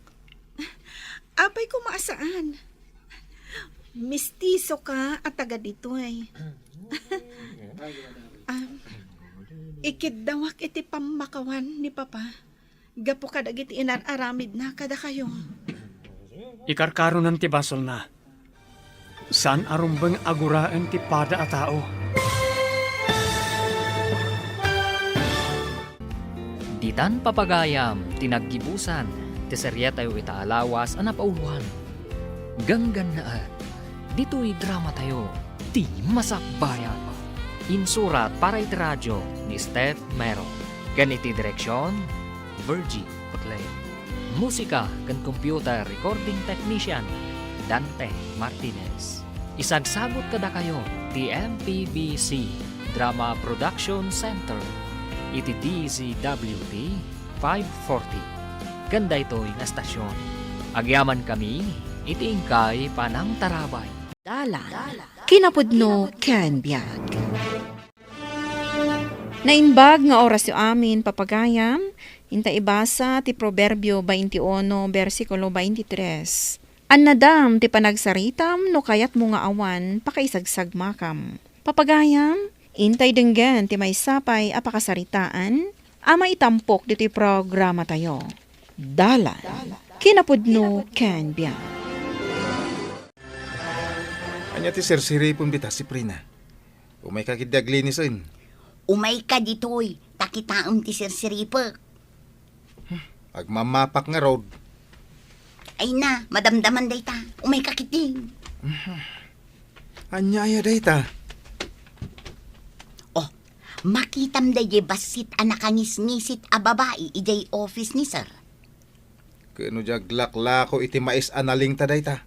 Apay koma a saan? Mistisoka a taga ditoy. Ah, ikiddawak iti pammakawan ni Papa gapu kadagiti inar-aramidna kadakayo. Ikarkaronan ti basolna. Saan a rumbeng a guraen ti pada a tao. Ditan papagayam ti naggibusan ti serietayo ita a lawas a napauloan. Ganggannaet, ditoy dramatayo, Ti Masakbayan. Insurat para iti radio ni Steph Mero. Ken iti direksion, Virgie Paclay. Musika ken computer recording technician, Dante Martinez. Isagsagut kadakayo ti M P B C Drama Production Center iti D Z W T five forty. Ken daytoy nga estasion, agyamankami iti inkay panangtarabay. Dalan, kinapudno ken biag. Naimbag nga orasyo amin, papagayam, inta ibasa ti Proverbio twenty-one, bersikulo twenty-three. Annadam ti panagsaritam no kayatmo nga awan pakaisagsagmakam. Papagayam, intay denggen ti maysa pay a pakasaritaan a maitampok ditoy programatayo. Dalan, kinapudno ken biag. Ania ti sirsiripem dita, Siprina? Umayka ketdi aglinisen. Umayka ditoy, ta kitaem ti sirsiripek. Agmamapak ngarud. Ay na, madamdaman dayta. Umayka ketdi. Ania aya dayta? Makitam daydiay bassit a nakangisngisit a babai idiay office ni sir. Ket no di aglaklako iti mais a nalingta dayta,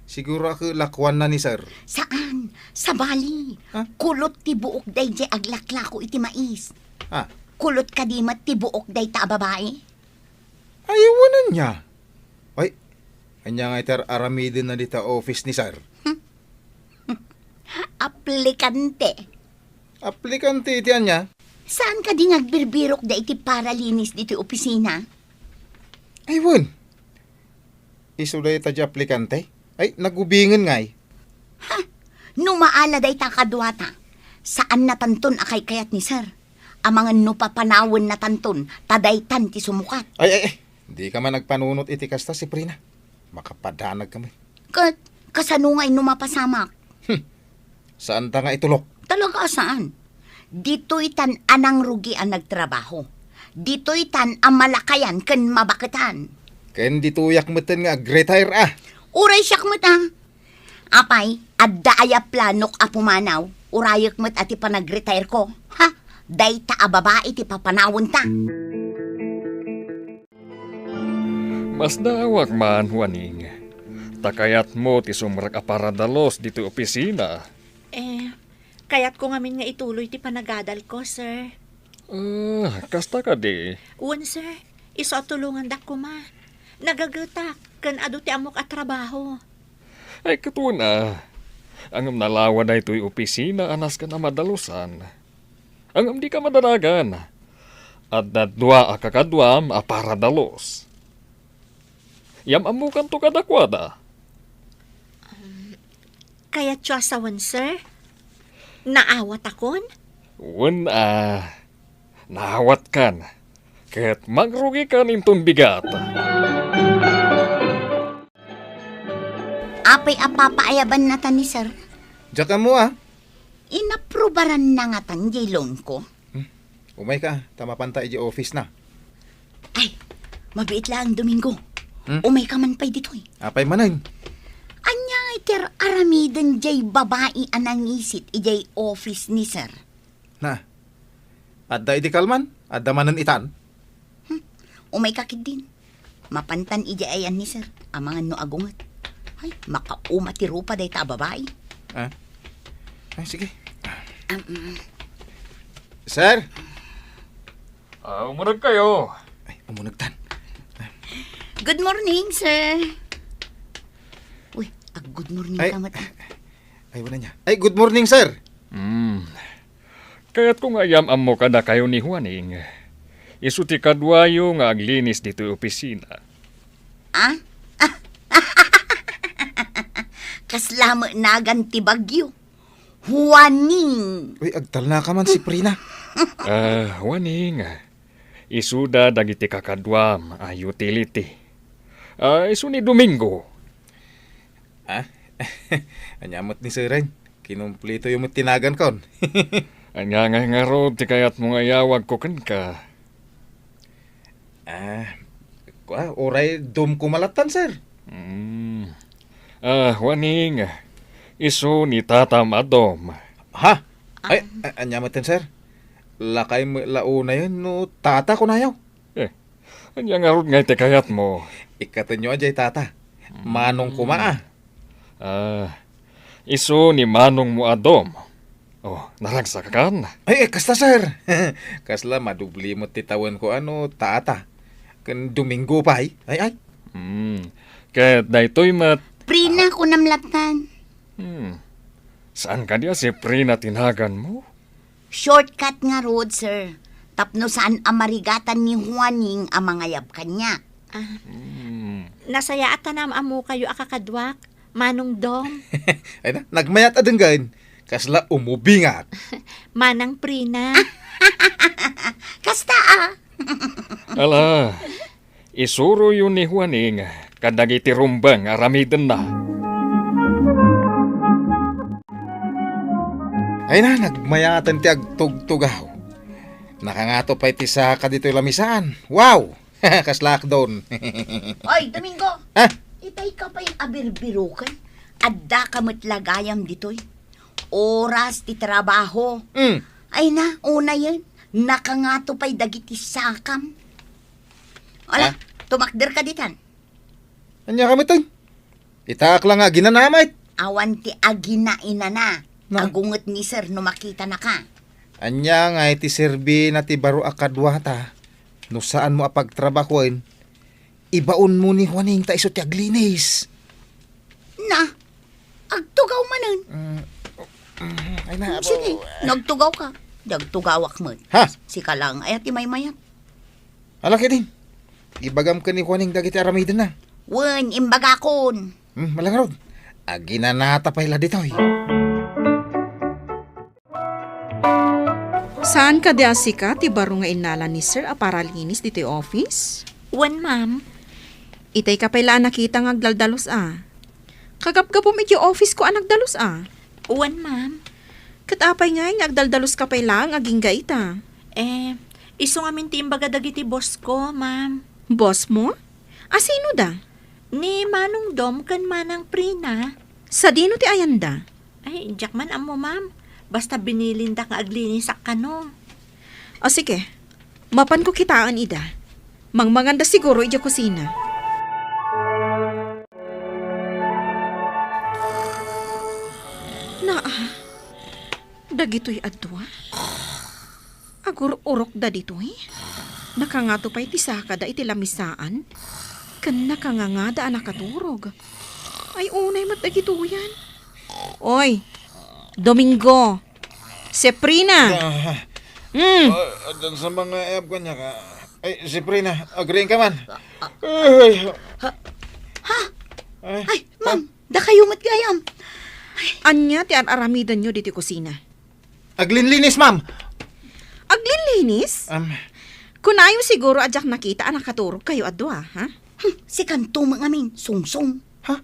siguro a kelakuanna ni sir. Saan, sabali. Ha? Kulot ti buok daydiay aglaklako iti mais. Ha? Kulot kadi met ti buok dayta a babai? Ay, wen ania. Ay, ania nga iti ar-aramidenna dita office ni sir? Aplikante. Aplikante iti ania? Saan kadi nga agbirbirok da iti paralinis ditoy opisina? Ay, wen. Isu dayta ti aplikante? Ay, nagubingen ngay. Ha? No maala dayta kaduata, saan natanton a kaykayat ni sir. Amangan no papanawen natanton, ta daytan ti sumukat. Ay, ay, ay. Di ka man agpanunot iti kasta, Siprina. Makapadanag ka man. Ket, kasano nga inno mapasamak? Hmm. Saanta nga itulok? Talaga a saan. Ditoy tan a nangrugi a nagtrabaho. Ditoy tan a malakayan ken mabaketan. Ken ditoyak metten nga agretire a. Uray siak met a. Apay, adda aya planok a pumanaw? Urayek met a ti panagretire ko. Ha? Dayta a babai ti papanawenta. Masdaawak man, Juaning. Ta kayatmo ti sumrek a paradalos ditoy opisina. Eh, kayatko ngamin nga ituloy ti panagadalko, sir. Ah, kasta kadi? Wen, sir. Isu a tulongandak koma. Nagagetak, ken adu ti ammok a trabaho. Ay, ket wen a. Ngem nalawa daytoy opisina a nasken a madalusan. Ngem dika madanagan. Adda dua a kakaduam a paradalos. Yam-ammokanto kadakuada. Um, kayatyo a sawen, sir? Naawatakon? Wen a, naawatkan. Ket mangrugikan inton bigat. Apay a papaayabannata ni sir? Diak ammo a. Inaprubaranna ngatan diay loan ko? Hmm. Umayka, ta mapanta idiay office na. Ay, mabiit laeng, Domingo. Hmm? Umayka man pay ditoy. Apay manen? Ania nga iti ar-aramiden diay babai a nangisit idiay office ni sir? Na, adda idi kalman, adda manen itan. Hmm, umayka ketdin. Mapantan idiay ayan ni sir, amangan no agunget. Ay, makauma ti rupa dayta a babai. Ah? Ay, sige. Um, Sir? Ah, umunegkayo. Ay, umunegtan. Good morning, sir. Uy, ag-good morning Ay, ka met, ah. Ay, wala niya. Ay, good morning, sir. Hmm. Kayatko nga iyam-ammo kadakayo ni Juaning. Isu ti kaduayo nga aglinis ditoy opisina. Ah? Kasla met nagan ti bagyo. Juaning! Uy, agtalna ka man, Siprina. Ah, Juaning. Isuda dagiti kakaduam a utility. Ah, isu ni Domingo. Ah? Ania met ni Seren? Kinumplitoyo met ti nagankon. Ania ngay ngarud ti kayatmo nga iyawagko kenka? Ah, kua, uray Dom koma lattan, sir. Mm. Ah, Juaning, isu ni tatam a Dom. Ha? Ay, a-, ania metten, sir? Lakay met la unayen no tata kunayo? Eh, ania ngarud ngay ti kayatmo? Ikkatenyo a diay tata. Manong koma, ah. Ah, isu ni manongmo a Dom. Oh, naragsakkan? Ay, eh, kasta, sir. Kasla madubli met ti tawenko a no tata. Ken Domingo pay. Ay, ay. Hmm. Ket daytoy met. Prina, kunam lattan. Hmm. Saan kadi a Siprina ti naganmo? Shortcut ngarud, sir. Tapno saan a marigatan ni Juaning a mangayab kaniak. Ah. Hmm. Nasayaat a naam-ammokayo a kakaduak, Manong Dom. Ay na, nagmayat a denggen. Kasla umubingak. Manang Prina. Kasta, ah. Ala, isuroyo ni Juaning kadagiti rumbeng a aramidenna. Ay na, nagmayaten ti agtugtugaw. Nakangato pay ti saka ditoy lamisaan. Wow! Kasla akdon. Oy, Domingo! Ah? Itay ka pay abirbiroken? Adda ka met la gayam ditoy. Oras ti trabaho. Mm. Ay na, unayen. Nakangato pay dagiti sakam. Ala, Ah? Tumakder ka ditan. Ania ka metten? Itaak la nga aginana met. Awan ti aginainana. Na? Agunget ni sir no makitanaka. Ania nga iti serbina ti baro a kaduata no saanmo a pagtrabahoen? Ibaonmo ni Juaning ta isu ti aglinis. Na, agtugaw manen. Mm, mm, ay na, Mm, sige, apo. Nagtugaw ka. Nagtugawak met. Ha? Sika lang, ay, ti maymayat. Ala, kidin. Ibagam ken ni Juaning dagiti aramidenna. Wen, imbagakon. Hmm, malangrod. Aginanata pay la ditoy. Saan kadi a sika ti baro nga innala ni Sir a paralinis ditoy office? Wen, ma'am. Itay ka pay la a nakita nga agdaldalos a. Kagapgapum iti office ko a nagdalus a. Wen, ma'am. Ket apay ngay nga agdaldaluska pay laeng agingga ita? Eh, isu ngamin ti imbaga dagiti boss ko, ma'am. Boss mo? A sino da? Ni Manong Dom ken Manang Prina. Sadino ti ayanda? Ay, diak man ammo, ma'am. Basta binilinda nga aglinisak kano. O sige, mapanko kitaen ida. Mangmanganda siguro idiay kusina. Naa, dagitoy a dua? Agur-urokda ditoy? Nakangato pay ti sakada iti lamisaan? Ken nakangangada a nakaturog? Ay, unay met dagitoyan. Oy, Domingo! Seprina! Ah, Hmm. ah, addan sa mga ayab kaniak, ah. Ay, Seprina, agriingka man. Ay, Ha? Ha? Ay, Ay, ma'am, dakayo met gayam. Ania ti ar-aramidenyo ditoy kusina? Aglinlinis, ma'am. Aglinlinis? Am. Kunayo siguro a diak nakita a nakaturog kayo a dua, ha? Hmm, sikanto met ngamin, sungsong. Ha?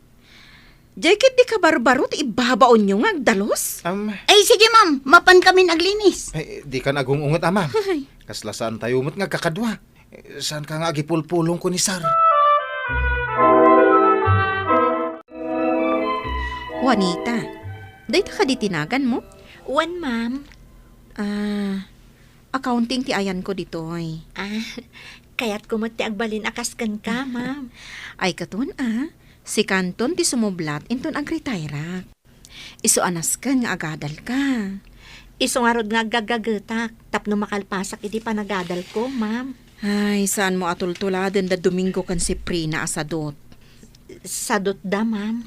Diay ket di kabarbaro ti ibbabaonyo nga agdalus? Am. Ay, sige, ma'am. Mapan kamin aglinis. Ay, di kan agung-unget, a, ma'am. Ay. Kasla saan tayo met nga agkakadua. Eh, saan ka nga agipulpulong ko ni Sir? Juanita, dayta kadi ti naganmo? Wen, ma'am. Ah, accounting ti ayanko ditoy. Ah, kayatko met ti agbalin a kas kenka, ma'am. Ay, katon, ah. Sikanton ti sumublat inton agretairak. Isu a nasken nga agadalka. Isu ngarud nga aggagagetak tapno makalpasak iti panagadalko, ma'am. Ay, saanmo a tultuladen da Domingo ken Seprina a sadut. Sadutda, ma'am.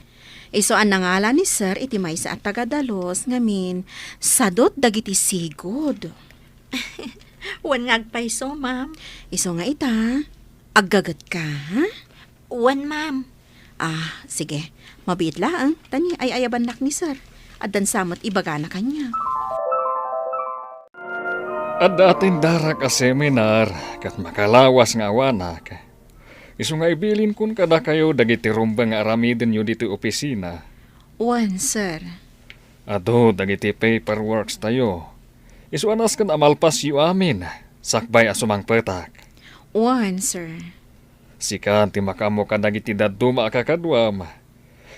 Isu a nangala ni Sir iti maysa a tagadalus ngamin, sadut dagiti sigud. Wen nga agpayso, ma'am. Isu nga ita, aggagetka, ha? Wen, ma'am. Ah, sige. Mabiit laeng, ta ni ay-ayabannak ni Sir. Addan sa met ibagana kaniak. Adda atendarak a seminar ket makalawas nga awanak. Isu nga ibilinkon kadakayo dagiti rumbeng nga aramidenyo ditoy opisina. Wen, sir. Adu dagiti paperworks tayo. Isu a nasken a malpasyo amin, sakbay a sumangpetak. Wen, sir. Sika ti makaammo kadagiti dadduma a kakaduam.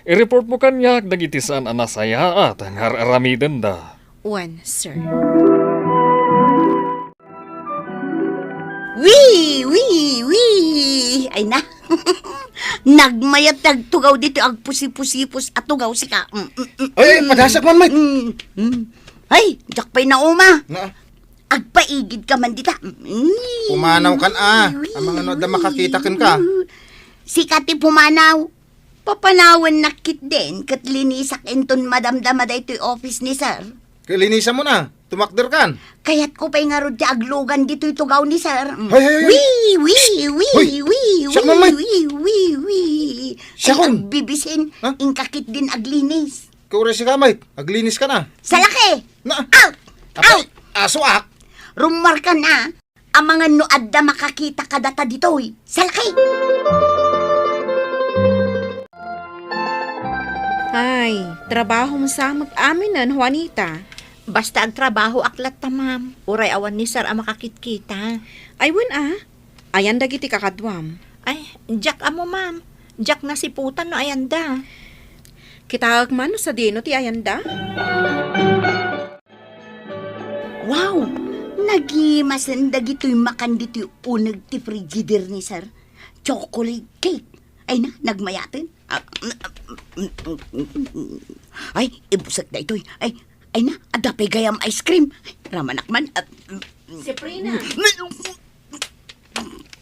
I-reportmo kaniak dagiti saan a nasayaat nga ar-aramidenda. Wen, sir. Wi, wi, wi! Ay na. Nagmayat ti agtugaw ditoy agpusipusipus a tugaw sika. Mm, mm, mm, Ay, ay, mm. Padasak man, Mike. Mm, mm. Ay, diak pay nauma. Na? Agpaigid ka man dita. Mm. Pumanaw kan, a. Wi, Amang ano, adda wi, makakita ken ka. Wi. Sika ti pumanaw. Papanawennak ketdin ket linisak inton madamdama daytoy office ni sir. Ket linisamon a, tumakder kan. Kayatko pay ngarud ti aglugan ditoy tugaw ni sir. Mm. Hay, hay, hay. Wi, wi, wi, Hoy! Wi, Siak wi, man, Mike. Wi, wi, wi. Siakon. Ay, agbibisin, Ha? Inka ketdin aglinis. Kauray sika, Mike. Aglinis ka na. Salaki! Na. Out! Apay, Out! Asoak. Rumarka na. Amangan no adda makakita kadata ditoy. Salaki! Ay, trabahom sa met aminen, Juanita. Basta agtrabahoak latta, ma'am. Uray awan ni sir a makakitkita. Ay, wen a. Ayan dagiti kakaduam. Ay, diak ammo, ma'am. Diak nasiputan no ayanda. Kitaek man no sadino ti ayanda? Wow! Nagimasen dagitoy makan ditoy uneg ti frigider ni Sir. Chocolate cake. Ay na, nagmayaten. Ah, ay, ibusek daytoy. Ay, ay na, adda pay gayam ice cream. Ay, ramanak man. Ah, Sabrina.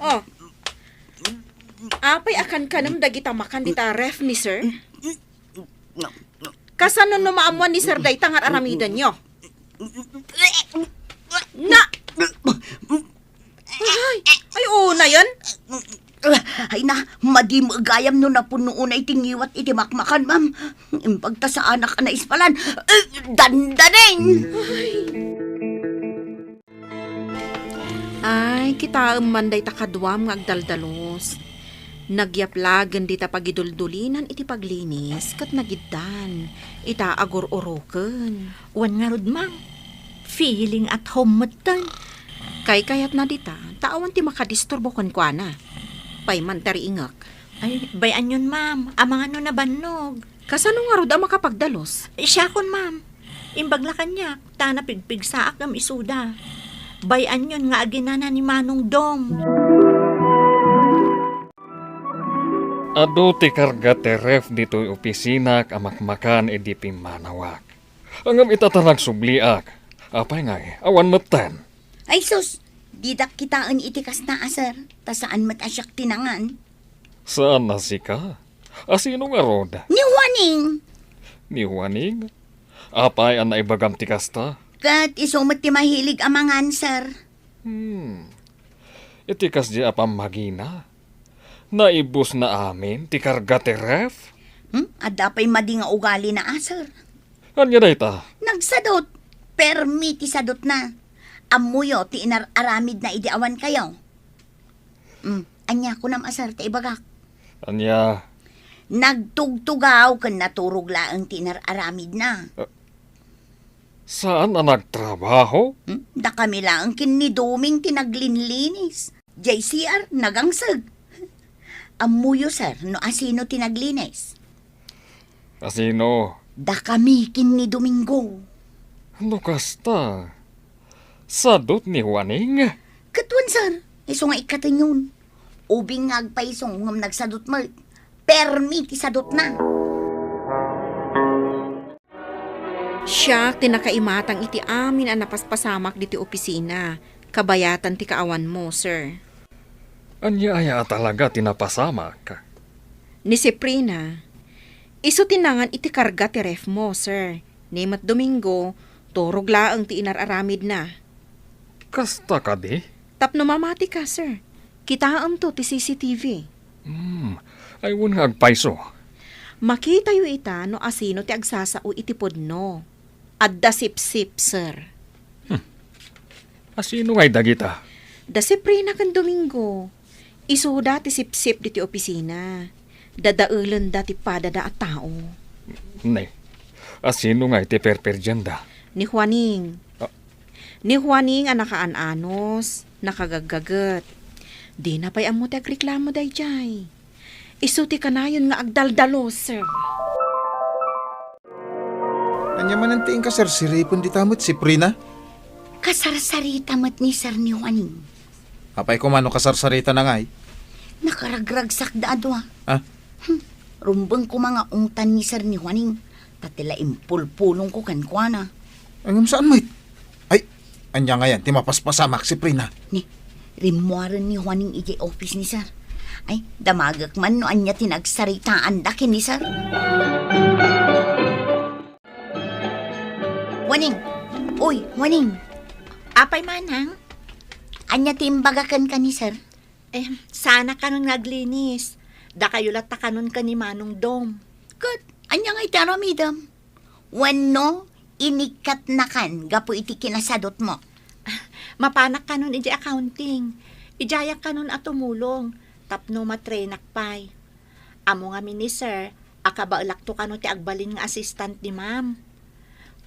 Oh. Apay a kankanem dagita makan dita ref ni Sir? Kasano no maammuan ni Sir dayta nga ar-aramidenyo? Na! Ay, ay, unayen. Ay na, madi met gayam no napuno unay ti ngiwat iti makmakan, ma'am. Imbag ta saanak a naispalan. Eh, dandaning! Ay, kitaem man dayta kaduam nga agdaldalos. Nagyaplagen dita pagiduldulinan iti paglinis ket nagiddan ita agur-uroken. Wen ngarud, ma'am, feeling at home metten. Kaykayatna dita, ta awan ti makadisturbo kenkuana. Pay man ti riingek. Ay, bay-anyon, ma'am, amangan no nabannog. Kasano ngarud a makapagdalus? Siakon, ma'am. Imbag la kaniak, ta napigpigsaak ngem isuda. Bay-anyon nga aginana ni Manong Dom. Adu ti karga ti ref ditoy opisinak a makmakan idi pimmanawak. Ngem ita ta nagsubliak, apay ngay, awan metten. Ay sus, didak kitaen iti kasta a, sir, ta saan met a siak ti nangan. Saan a sika? A sino ngarud? Ni Juaning. Ni Juaning? Apay a naibagam ti kasta? Ket isu met ti mahilig a mangan, sir. Hmm. Iti kasdi a pammagina, naibusna amin ti karga ti ref? Hmm? Adda pay madi nga ugalina a, sir. Ania dayta? Nagsadut. Permi ti sadutna. Ammoyo ti inar-aramidna idi awan kayo. Hmm, ania kunam a, sir, ti ibagak? Ania? Nagtugtugaw ken naturog laeng ti inar-aramidna. Eh, saan a nagtrabaho? Hmm? Dakami laeng ken ni Doming ti naglinlinis. Jay C R, nagangseg. Ammoyo, sir, no asino ti naglinis? Asino? Dakami ken ni Domingo. No kasta, sadut ni Juaning? Ket wen, sir, isu nga ikkatenyon. Ubing nga agpayso ngem nagsadut met. Permi ti sadutna. Siak ti nakaimatang iti amin a napaspasamak diti opisina, kabayatan ti kaawanmo, sir. Ania aya a talaga ti napasamak? Ni Seprina, isu ti nangan iti karga ti ref mo, sir. Ni met Domingo, turog laeng ti inar-aramidna. Kasta kadi? Tapno mamati ka, sir. Kitaemto ti C C T V. Hmm, ay wen nga agpayso. Makitayo ita no asino ti agsasao iti pudno. Adda sipsip, sir. Hmm. Asino ngay dagita? Da Seprina ken Domingo. Isuda ti sipsip diti opisina. Dadaelenda ti padada a tao. Ne, asino ngay ti perperdianda? Ni Juaning. Ah. Ni Juaning a nakaan-anos, nakagaggaget. Dina pay ammo ti agreklamo daydiay. Isu ti kanayon nga agdaldalus, sir. Ania manen ti inka, sir, siripen dita met, Seprina? Kasarsarita met ni Sir ni Juaning. Apay koma no kasarsaritana ngay? Nakaragragsakda a dua. Ah? Hmm. Rumbeng koma nga ungtan ni Sir ni Juaning. Ta ti la impulpulongko kenkuana. Ngem saan met? Ay, ania ngayen ti mapaspasamak, Seprina? Ni, rimmuaren ni Juaning idiay office ni Sir. Ay, damagek man no ania ti nagsaritaanda ken ni Sir. Juaning! Uy, Juaning! Apay, manang? Ania ti imbaga kenka ni Sir? Eh, saanak kanon nga aglinis. Dakayo latta kanon ken ni Manong Dom. Ket, ania nga iti aramidem? Wenno, inikkatnakan gapu iti kinasadutmo? Mapanak kanon idiay accounting. Idiayak kanon a tumulong, tapno matrainak pay. Ammo ngamin ni Sir a kabaelakto kano ti agbalin nga assistant ni Ma'am.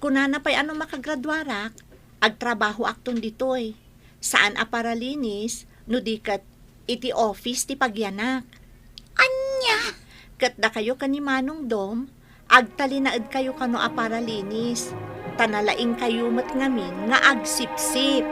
Kunana pay a no makagraduarak, agtrabahoakton ditoy. Saan a paralinis, no di ket iti office ti pagyanak. Ania? Ket dakayo ken ni Manong Dom, agtalinaedkayo kano a paralinis. ta nalaingkayo met ngamin nga agsipsip.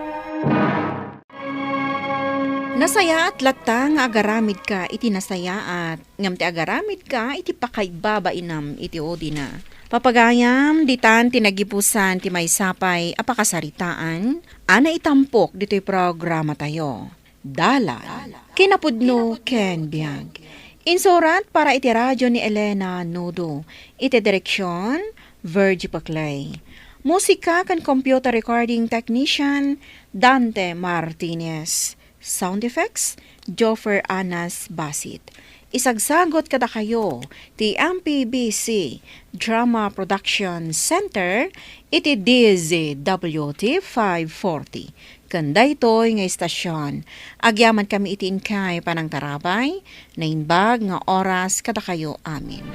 Nasayaat latta nga agaramidka iti nasayaat, ngem ti agaramidka iti pakaibabainam iti udina. Papagayam, ditan ti nagipusan ti maysa pay a pakasaritaan a naitampok ditoy programatayo. Dalan, kinapudno ken biag. Insurat para iti radyo ni Elena Nudo. Iti direksyon, Virgie Paclay. Musika ken computer recording technician, Dante Martinez. Sound effects, Joffer Anas Basit. Isagsagot kadakayo ti M P B C Drama Production Center iti D Z W T five forty. Ken daytoy nga istasyon, agyamankami iti inkay panangtarabay, naimbag nga oras kadakayo amin.